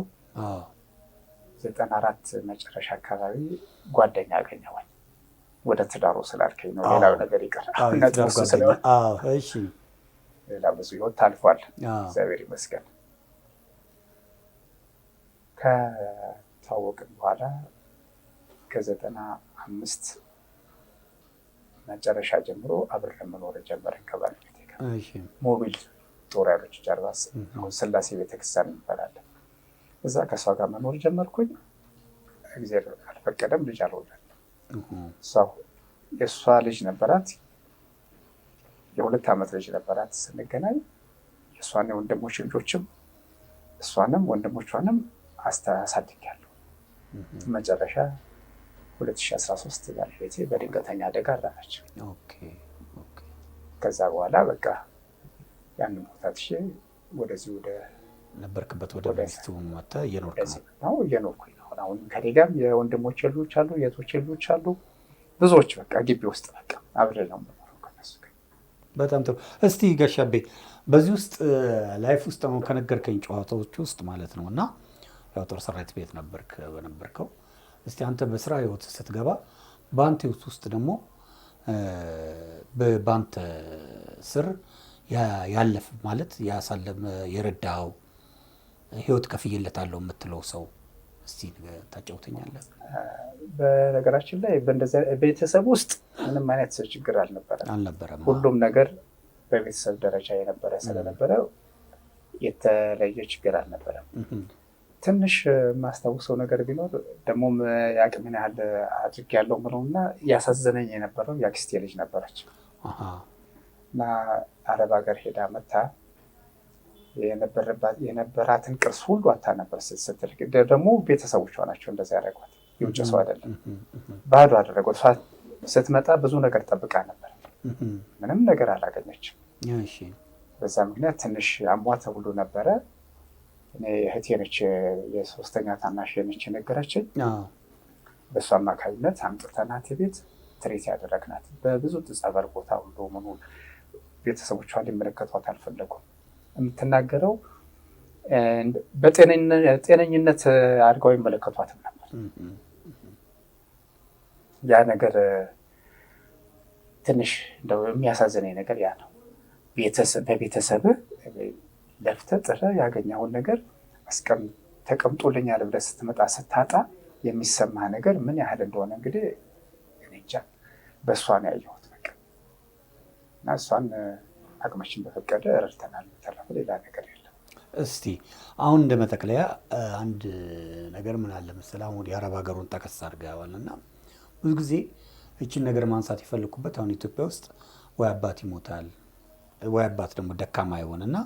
94 መጨረሻ አካባቢ ጓደኛ አገኘሁኝ። ወደ ትዳሩ ስላልከኝ ነው፣ ሌላው ነገር ይቀር። ሌላ ብዙ ህይወት ታልፏል፣ እግዚአብሔር ይመስገን። ከተዋወቅን በኋላ ከ95 መጨረሻ ጀምሮ አብረን መኖር ጀመርን ከባለቤቴ ጋር። ሞቢል ጦር ኃይሎች ጀርባ አሁን ስላሴ ቤተክርስቲያን ይባላል። እዛ ከእሷ ጋር መኖር ጀመርኩኝ። እግዚአብሔር አልፈቀደም፣ ልጅ አልወለድንም። የእሷ ልጅ ነበራት፣ የ2 ዓመት ልጅ ነበራት ስንገናኝ። የእሷን የወንድሞች ልጆችም እሷንም ወንድሞቿንም አሳድጊያለሁ። መጨረሻ 2013 ባለቤቴ በድንገተኛ አደጋ አረፈች። ከዛ በኋላ በቃ ያንን ቦታ ትቼ ወደዚህ ወደ ነበርክበት ወደ በፊቱ መጥተህ እየኖርክ ነው? እየኖርኩኝ ነው። አሁን ከእኔ ጋርም የወንድሞቼ ልጆች አሉ፣ የእህቶቼ ልጆች አሉ። ብዙዎች በቃ ግቢ ውስጥ በቃ አብረን ነው የምኖረው ከእነሱ ጋር። በጣም ጥሩ። እስቲ ጋሻቤ በዚህ ውስጥ life ውስጥ አሁን ከነገርከኝ ጨዋታዎች ውስጥ ማለት ነው እና ያው ጦር ሰራዊት ቤት ነበርክ በነበርከው፣ እስቲ አንተ በስራ ህይወት ስትገባ በአንተ ህይወት ውስጥ ደግሞ በአንተ ስር ያለፍ ማለት ያሳለመ የረዳኸው ህይወት ከፍዬለታለሁ የምትለው ሰው እስቲ ታጫውተኛለህ? በነገራችን ላይ ቤተሰብ ውስጥ ምንም አይነት ችግር አልነበረም። ሁሉም ነገር በቤተሰብ ደረጃ የነበረ ስለነበረ የተለየ ችግር አልነበረም። ትንሽ የማስታውሰው ነገር ቢኖር ደግሞም የአቅሜን ያህል አድርጌያለሁ የምለውና ያሳዘነኝ የነበረው የአክስቴ ልጅ ነበረች እና አረብ ሀገር ሄዳ መታ የነበራትን ቅርስ ሁሉ አታ ነበር ስትልክ። ደግሞ ቤተሰቦቿ ናቸው እንደዚያ ያደረጓት፣ የውጭ ሰው አይደለም። ባዶ አደረጓት። ስትመጣ ብዙ ነገር ጠብቃ ነበር፣ ምንም ነገር አላገኘችም። በዛ ምክንያት ትንሽ አሟ ተብሎ ነበረ። እኔ እህቴ ነች የሶስተኛ ታናሽ ነች የነገረችኝ። በእሱ አማካኝነት አምጥተናት ቤት ትሬት ያደረግናት በብዙ ጸበል ቦታ ሁሉ ምኑ ቤተሰቦቿ ሊመለከቷት አልፈለጉም። የምትናገረው በጤነኝነት አድርገው ይመለከቷትም ነበር። ያ ነገር ትንሽ እንደው የሚያሳዝነኝ ነገር ያ ነው። በቤተሰብ ለፍተህ ጥረህ ያገኘኸውን ነገር ተቀምጦልኛል ብለህ ስትመጣ ስታጣ የሚሰማህ ነገር ምን ያህል እንደሆነ እንግዲህ እኔ እንጃ። በእሷ ነው ያየሁት በቃ። እና እሷን አቅማችን በፈቀደ ረድተናል። በተረፈ ሌላ ነገር የለም። እስቲ አሁን እንደ መጠቅለያ አንድ ነገር ምን አለ መሰለህ፣ አሁን የአረብ ሀገሩን ጠቀስ አድርገዋል እና ብዙ ጊዜ እችን ነገር ማንሳት የፈለኩበት አሁን ኢትዮጵያ ውስጥ ወይ አባት ይሞታል ወይ አባት ደግሞ ደካማ ይሆንና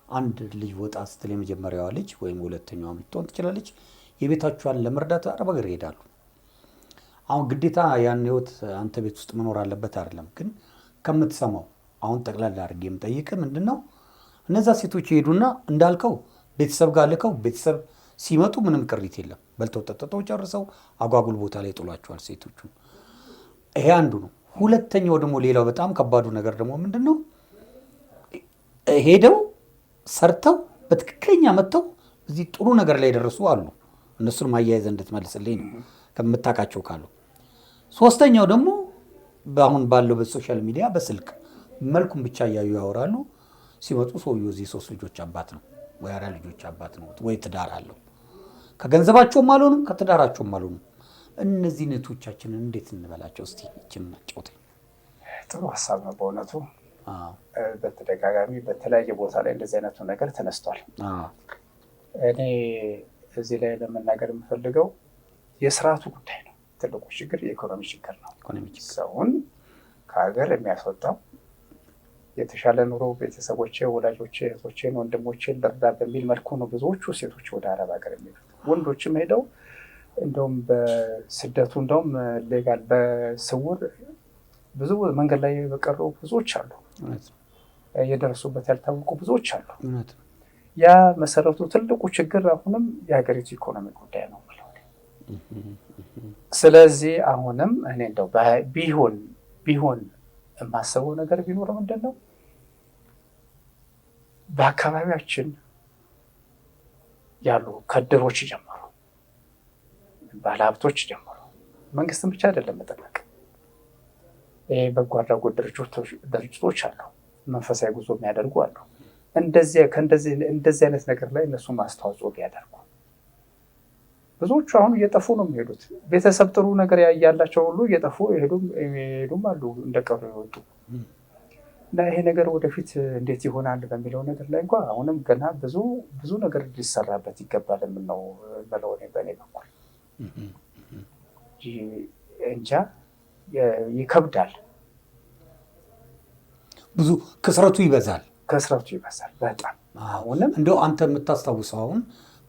አንድ ልጅ ወጣ ስትል የመጀመሪያዋ ልጅ ወይም ሁለተኛዋ ልትሆን ትችላለች፣ የቤታቸዋን ለመርዳት አረብ ሀገር ይሄዳሉ። አሁን ግዴታ ያን ህይወት አንተ ቤት ውስጥ መኖር አለበት አይደለም፣ ግን ከምትሰማው አሁን ጠቅላላ አድርጌ የምጠይቅህ ምንድነው እነዛ ሴቶች ይሄዱና እንዳልከው ቤተሰብ ጋር ልከው ቤተሰብ ሲመጡ ምንም ቅሪት የለም፣ በልተው ጠጥተው ጨርሰው አጓጉል ቦታ ላይ ጥሏቸዋል ሴቶቹን። ይሄ አንዱ ነው። ሁለተኛው ደግሞ ሌላው በጣም ከባዱ ነገር ደግሞ ምንድነው ሄደው ሰርተው በትክክለኛ መጥተው እዚህ ጥሩ ነገር ላይ የደረሱ አሉ። እነሱን ማያይዘህ እንድትመልስልኝ ነው ከምታውቃቸው ካሉ። ሶስተኛው ደግሞ አሁን ባለው በ social media በስልክ መልኩን ብቻ እያዩ ያወራሉ። ሲመጡ ሰውየው እዚህ 3 ልጆች አባት ነው ወይ 4 ልጆች አባት ነው ወይ ትዳር አለው። ከገንዘባቸውም አልሆኑም ከትዳራቸውም አልሆኑም። እነዚህ እህቶቻችንን እንዴት እንበላቸው? እስቲ እቺን አጫውተኝ። ጥሩ ሐሳብ ነው በእውነቱ። በተደጋጋሚ በተለያየ ቦታ ላይ እንደዚህ አይነቱ ነገር ተነስቷል። እኔ እዚህ ላይ ለመናገር የምፈልገው የስርዓቱ ጉዳይ ነው። ትልቁ ችግር የኢኮኖሚ ችግር ነው። ሰውን ከሀገር የሚያስወጣው የተሻለ ኑሮ ቤተሰቦቼ፣ ወላጆቼ፣ እህቶቼን፣ ወንድሞቼን ልርዳ በሚል መልኩ ነው ብዙዎቹ ሴቶች ወደ አረብ ሀገር የሚሄዱት። ወንዶችም ሄደው እንደውም በስደቱ እንደውም legal በስውር ብዙ መንገድ ላይ የቀሩ ብዙዎች አሉ። የደረሱበት ያልታወቁ ብዙዎች አሉ። ያ መሰረቱ ትልቁ ችግር አሁንም የሀገሪቱ ኢኮኖሚ ጉዳይ ነው። ስለዚህ አሁንም እኔ እንደው ቢሆን የማስበው ነገር ቢኖር ምንድነው በአካባቢያችን ያሉ ከድሮች ጀምሮ ባለሀብቶች ጀምሮ መንግስትን ብቻ አይደለም መጠበቅ፣ ይሄ በጎ አድራጎት ድርጅቶች አሉ፣ መንፈሳዊ ጉዞ የሚያደርጉ አሉ። እንደዚህ አይነት ነገር ላይ እነሱ ማስተዋጽኦ ቢያደርጉ። ብዙዎቹ አሁን እየጠፉ ነው የሚሄዱት። ቤተሰብ ጥሩ ነገር ያላቸው ሁሉ እየጠፉ ይሄዱም አሉ እንደቀሩ ይወጡ እና ይሄ ነገር ወደፊት እንዴት ይሆናል በሚለው ነገር ላይ እንኳን አሁንም ገና ብዙ ብዙ ነገር ሊሰራበት ይገባል የምለው እኔ በእኔ በኩል እንጃ ይከብዳል። ብዙ ክስረቱ ይበዛል። ክስረቱ ይበዛል በጣም። አሁንም እንደው አንተ የምታስታውሰው አሁን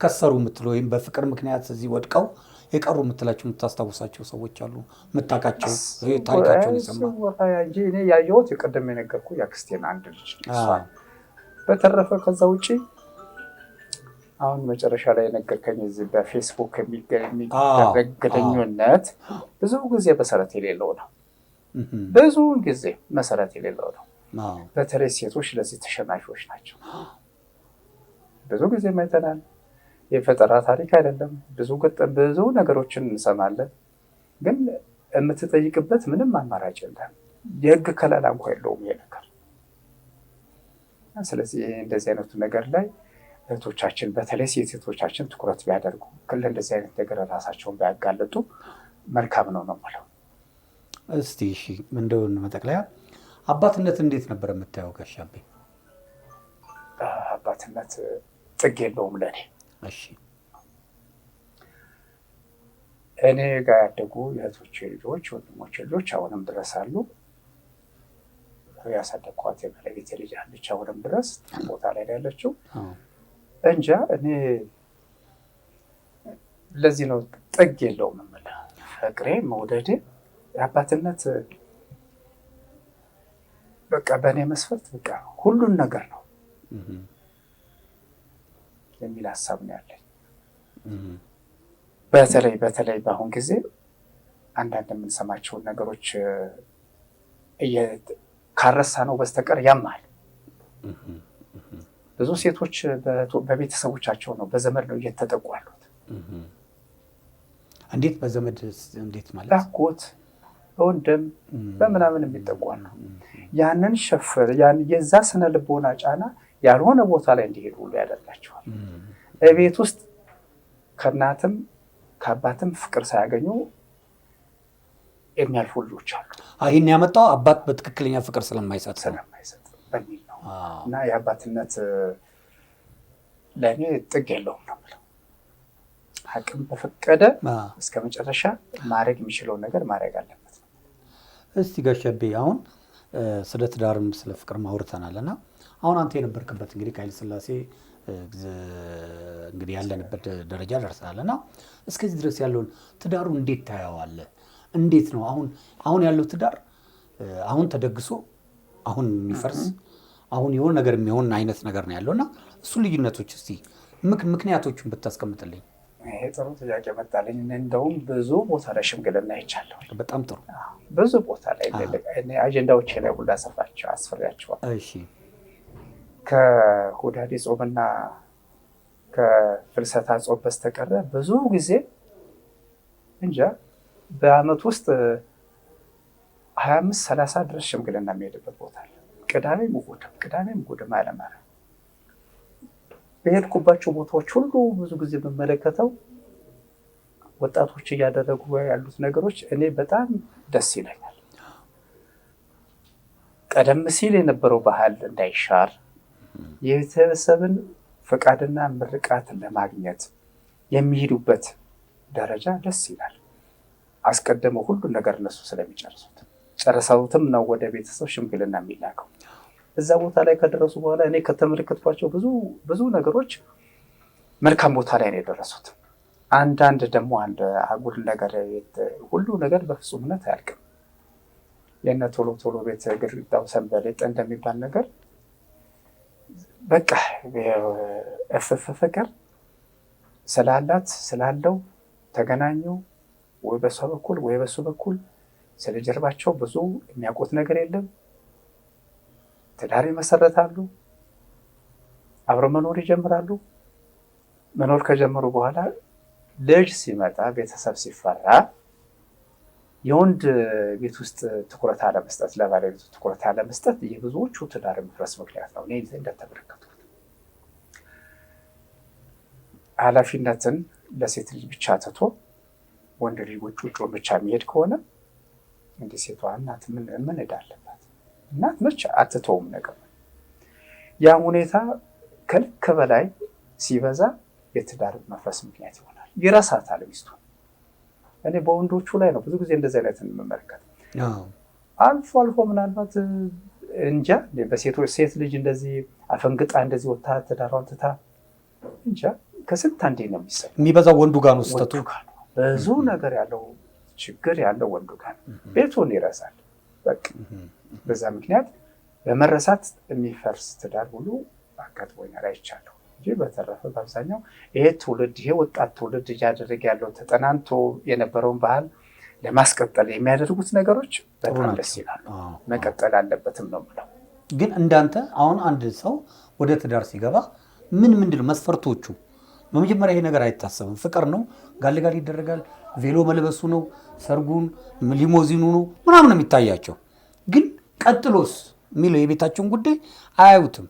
ከሰሩ የምትለው ወይም በፍቅር ምክንያት እዚህ ወድቀው የቀሩ የምትላቸው የምታስታውሳቸው ሰዎች አሉ? የምታውቃቸው ታሪካቸውን የሰማ? እንጂ እኔ ያየሁት የቀደም የነገርኩህ የአክስቴን አንድ ልጅ እሷን በተረፈ ከዛ ውጪ አሁን መጨረሻ ላይ የነገርከኝ እዚህ በፌስቡክ የሚደረግ ግንኙነት ብዙ ጊዜ መሰረት የሌለው ነው። ብዙ ጊዜ መሰረት የሌለው ነው። በተለይ ሴቶች ለዚህ ተሸናፊዎች ናቸው። ብዙ ጊዜ አይተናል። የፈጠራ ታሪክ አይደለም። ብዙ ብዙ ነገሮችን እንሰማለን፣ ግን የምትጠይቅበት ምንም አማራጭ የለም። የህግ ከለላ እንኳ የለውም ይሄ ነገር። ስለዚህ እንደዚህ አይነቱ ነገር ላይ እህቶቻችን በተለይ ሴት እህቶቻችን ትኩረት ቢያደርጉ ለእንደዚህ አይነት ነገር ራሳቸውን ቢያጋልጡ መልካም ነው ነው የምለው። እስቲ እሺ፣ እንደው መጠቅለያ አባትነት እንዴት ነበር የምታየው ጋሽ አቤ? አባትነት ጥግ የለውም ለእኔ። እሺ፣ እኔ ጋር ያደጉ የእህቶቼ ልጆች፣ ወንድሞቼ ልጆች አሁንም ድረስ አሉ። ያሳደግኳት የባለቤቴ ልጅ አለች፣ አሁንም ድረስ ቦታ ላይ ያለችው። እንጃ እኔ ለዚህ ነው ጥግ የለውም የምልህ። ፍቅሬ መውደዴ የአባትነት በቃ በእኔ መስፈርት በቃ ሁሉን ነገር ነው የሚል ሀሳብ ነው ያለኝ። በተለይ በተለይ በአሁን ጊዜ አንዳንድ የምንሰማቸውን ነገሮች ካረሳ ነው በስተቀር ያማል። ብዙ ሴቶች በቤተሰቦቻቸው ነው በዘመድ ነው እየተጠቁ ያሉት። እንዴት በዘመድ እንዴት ማለት? በአጎት በወንድም በምናምን የሚጠቁ አሉ። ያንን ሸፍር የዛ ስነ ልቦና ጫና ያልሆነ ቦታ ላይ እንዲሄዱ ሁሉ ያደርጋቸዋል። እቤት ውስጥ ከእናትም ከአባትም ፍቅር ሳያገኙ የሚያልፉ ልጆች አሉ። ይህን ያመጣው አባት በትክክለኛ ፍቅር ስለማይሰጥ ስለማይሰጥ በሚል ነው። እና የአባትነት ለእኔ ጥግ የለውም ነው የምለው። አቅም በፈቀደ እስከ መጨረሻ ማድረግ የሚችለውን ነገር ማድረግ አለበት። እስቲ ጋሽ አቤ አሁን ስለ ትዳርም ስለ ፍቅርም አውርተናል እና አሁን አንተ የነበርክበት እንግዲህ ከኃይለ ሥላሴ እንግዲህ ያለንበት ደረጃ ደርሰናል እና እስከዚህ ድረስ ያለውን ትዳሩ እንዴት ታየዋለህ? እንዴት ነው አሁን አሁን ያለው ትዳር አሁን ተደግሶ አሁን የሚፈርስ አሁን የሆነ ነገር የሚሆን አይነት ነገር ነው ያለው እና እሱ ልዩነቶች እስቲ ምክንያቶቹን ብታስቀምጥልኝ። ይሄ ጥሩ ጥያቄ መጣልኝ። እንደውም ብዙ ቦታ ላይ ሽምግልና አይቻለሁ። በጣም ጥሩ። ብዙ ቦታ ላይ አጀንዳዎቼ ላይ ሁላ ሰፋቸው አስፈሪያቸዋል። እሺ፣ ከሁዳዴ ጾምና ከፍልሰታ ጾም በስተቀረ ብዙ ጊዜ እንጃ በአመት ውስጥ 25 30 ድረስ ሽምግልና የሚሄድበት ቦታ አለ። ቅዳሜም እሑድም ቅዳሜም እሑድም አለማረ በሄድኩባቸው ቦታዎች ሁሉ ብዙ ጊዜ የምመለከተው ወጣቶች እያደረጉ ያሉት ነገሮች እኔ በጣም ደስ ይለኛል። ቀደም ሲል የነበረው ባህል እንዳይሻር የቤተሰብን ፈቃድና ምርቃት ለማግኘት የሚሄዱበት ደረጃ ደስ ይላል። አስቀድመው ሁሉን ነገር እነሱ ስለሚጨርሱት ጨርሰውትም ነው ወደ ቤተሰብ ሽምግልና የሚላከው። እዛ ቦታ ላይ ከደረሱ በኋላ እኔ ከተመለከትኳቸው ብዙ ብዙ ነገሮች መልካም ቦታ ላይ ነው የደረሱት። አንዳንድ ደግሞ አንድ አጉል ነገር ሁሉ ነገር በፍጹምነት አያልቅም። የነ ቶሎ ቶሎ ቤት ግድግዳው ሰንበሌጥ እንደሚባል ነገር በቃ እፍፍ ፍቅር ስላላት ስላለው ተገናኙ፣ ወይ በሷ በኩል ወይ በሱ በኩል ስለ ጀርባቸው ብዙ የሚያውቁት ነገር የለም። ትዳር ይመሰረታሉ፣ አብረው መኖር ይጀምራሉ። መኖር ከጀመሩ በኋላ ልጅ ሲመጣ ቤተሰብ ሲፈራ የወንድ ቤት ውስጥ ትኩረት አለመስጠት፣ ለባለቤቱ ትኩረት አለመስጠት የብዙዎቹ ትዳር መፍረስ ምክንያት ነው። እኔ እንደተመለከትኩት ኃላፊነትን ለሴት ልጅ ብቻ ትቶ ወንድ ልጅ ውጭ ውጭ ብቻ የሚሄድ ከሆነ እንዲህ ሴቷ እናት ምን ዕዳ አለባት? እናት ነች፣ አትተውም ነገር። ያም ሁኔታ ከልክ በላይ ሲበዛ የትዳር መፍረስ ምክንያት ይሆናል። ይረሳታል ሚስቱ። እኔ በወንዶቹ ላይ ነው ብዙ ጊዜ እንደዚህ አይነት የምመለከት። አልፎ አልፎ ምናልባት እንጃ በሴቶች ሴት ልጅ እንደዚህ አፈንግጣ እንደዚህ ወታ ትዳሯን ትታ እንጃ ከስንት አንዴ ነው የሚሰማው። የሚበዛው ወንዱ ጋር ነው ስህተቱ። ብዙ ነገር ያለው ችግር ያለው ወንዱ ጋር ነው። ቤቱን ይረሳል። በቃ በዛ ምክንያት በመረሳት የሚፈርስ ትዳር ሁሉ አጋጥሞኛል፣ አይቻለሁ እንጂ በተረፈ በአብዛኛው ይሄ ትውልድ ይሄ ወጣት ትውልድ እያደረገ ያለው ተጠናንቶ የነበረውን ባህል ለማስቀጠል የሚያደርጉት ነገሮች በጣም ደስ ይላሉ። መቀጠል አለበትም ነው የምለው። ግን እንዳንተ አሁን አንድ ሰው ወደ ትዳር ሲገባ ምን ምንድን ነው መስፈርቶቹ? በመጀመሪያ ይሄ ነገር አይታሰብም። ፍቅር ነው፣ ጋልጋል ይደረጋል፣ ቬሎ መልበሱ ነው፣ ሰርጉን፣ ሊሞዚኑ ነው ምናምን ነው የሚታያቸው። ግን ቀጥሎስ የሚለው የቤታቸውን ጉዳይ አያዩትም፣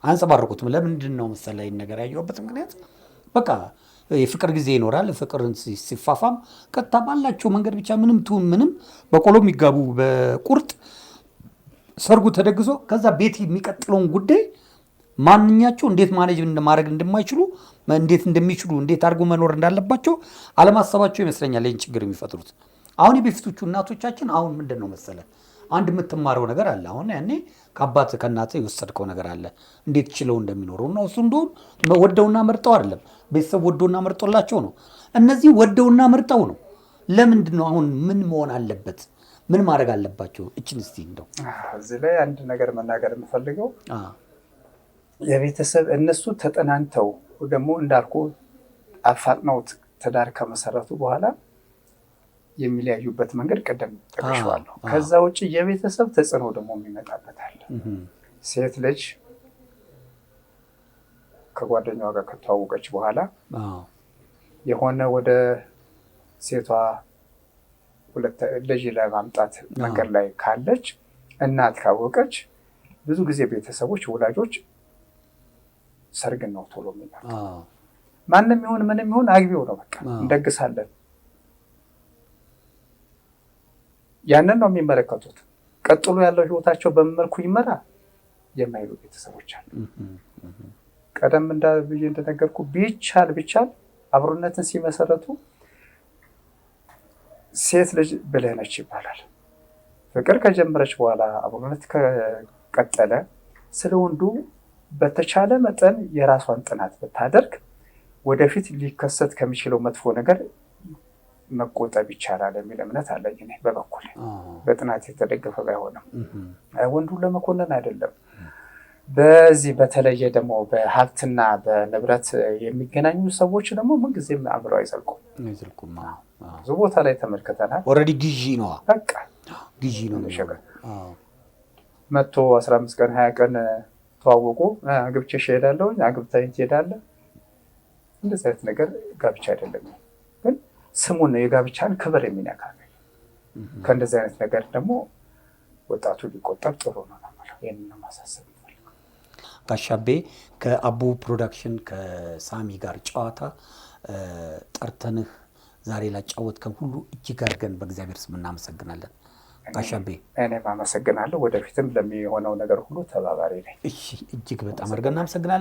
አንጸባርቁትም። ለምንድን ነው መሰለህ ይሄን ነገር ያየሁበት ምክንያት በቃ የፍቅር ጊዜ ይኖራል። ፍቅርን ሲፋፋም ቀጥታ ባላቸው መንገድ ብቻ ምንም ትሁን ምንም በቆሎ የሚጋቡ በቁርጥ ሰርጉ ተደግሶ ከዛ ቤት የሚቀጥለውን ጉዳይ ማንኛቸው እንዴት manage ማድረግ እንደማይችሉ እንዴት እንደሚችሉ እንዴት አድርጎ መኖር እንዳለባቸው አለማሰባቸው ይመስለኛል ይህን ችግር የሚፈጥሩት። አሁን የበፊቶቹ እናቶቻችን አሁን ምንድን ነው መሰለ አንድ የምትማረው ነገር አለ። አሁን ያኔ ከአባት ከእናትህ የወሰድከው ነገር አለ እንዴት ችለው እንደሚኖሩ ነው። እሱ እንደውም ወደውና መርጠው አይደለም ቤተሰብ ወዶና መርጦላቸው ነው። እነዚህ ወደውና መርጠው ነው። ለምንድን ነው አሁን ምን መሆን አለበት? ምን ማድረግ አለባቸው? እችን እስቲ እንደው እዚህ ላይ አንድ ነገር መናገር የምፈልገው የቤተሰብ እነሱ ተጠናንተው ደግሞ እንዳልኩ አፋጥነው ትዳር ከመሰረቱ በኋላ የሚለያዩበት መንገድ ቅድም ጠቅሼዋለሁ። ከዛ ውጭ የቤተሰብ ተጽዕኖ ደግሞ የሚመጣበት አለ። ሴት ልጅ ከጓደኛዋ ጋር ከተዋወቀች በኋላ የሆነ ወደ ሴቷ ልጅ ለማምጣት መንገድ ላይ ካለች እናት ካወቀች ብዙ ጊዜ ቤተሰቦች፣ ወላጆች ሰርግን ነው ቶሎ የሚመርጡት። ማንም ይሁን ምንም ይሁን አግቢው ነው በቃ እንደግሳለን። ያንን ነው የሚመለከቱት። ቀጥሎ ያለው ህይወታቸው በምን መልኩ ይመራ የማይሉ ቤተሰቦች አሉ። ቀደም ብዬ እንደነገርኩ ቢቻል ቢቻል አብሮነትን ሲመሰረቱ ሴት ልጅ ብልህ ነች ይባላል። ፍቅር ከጀመረች በኋላ አብሮነት ከቀጠለ ስለ ወንዱ በተቻለ መጠን የራሷን ጥናት ብታደርግ ወደፊት ሊከሰት ከሚችለው መጥፎ ነገር መቆጠብ ይቻላል የሚል እምነት አለኝ። እኔ በበኩል በጥናት የተደገፈ ባይሆንም ወንዱን ለመኮነን አይደለም። በዚህ በተለየ ደግሞ በሀብትና በንብረት የሚገናኙ ሰዎች ደግሞ ምንጊዜም አብረው አይዘልቁም። ብዙ ቦታ ላይ ተመልክተናል። already ግዢ ነው፣ በቃ ግዢ ነው። መቶ 15 ቀን 20 ቀን ተዋወቁ፣ አግብቼሽ እሄዳለሁ፣ አግብታኝ ትሄዳለህ። እንደዚህ አይነት ነገር ጋብቻ አይደለም፣ ግን ስሙን ነው የጋብቻን ክብር የሚነካ። ከእንደዚህ አይነት ነገር ደግሞ ወጣቱ ሊቆጠብ ጥሩ ነው። ይህንን ነው ማሳሰብ። ጋሻቤ ከአቡ ፕሮዳክሽን ከሳሚ ጋር ጨዋታ ጠርተንህ ዛሬ ላጫወትከን ሁሉ እጅግ አድርገን በእግዚአብሔር ስም እናመሰግናለን። ጋሻቤ እኔም አመሰግናለሁ። ወደፊትም ለሚሆነው ነገር ሁሉ ተባባሪ ነኝ። እሺ፣ እጅግ በጣም አድርገን እናመሰግናለን።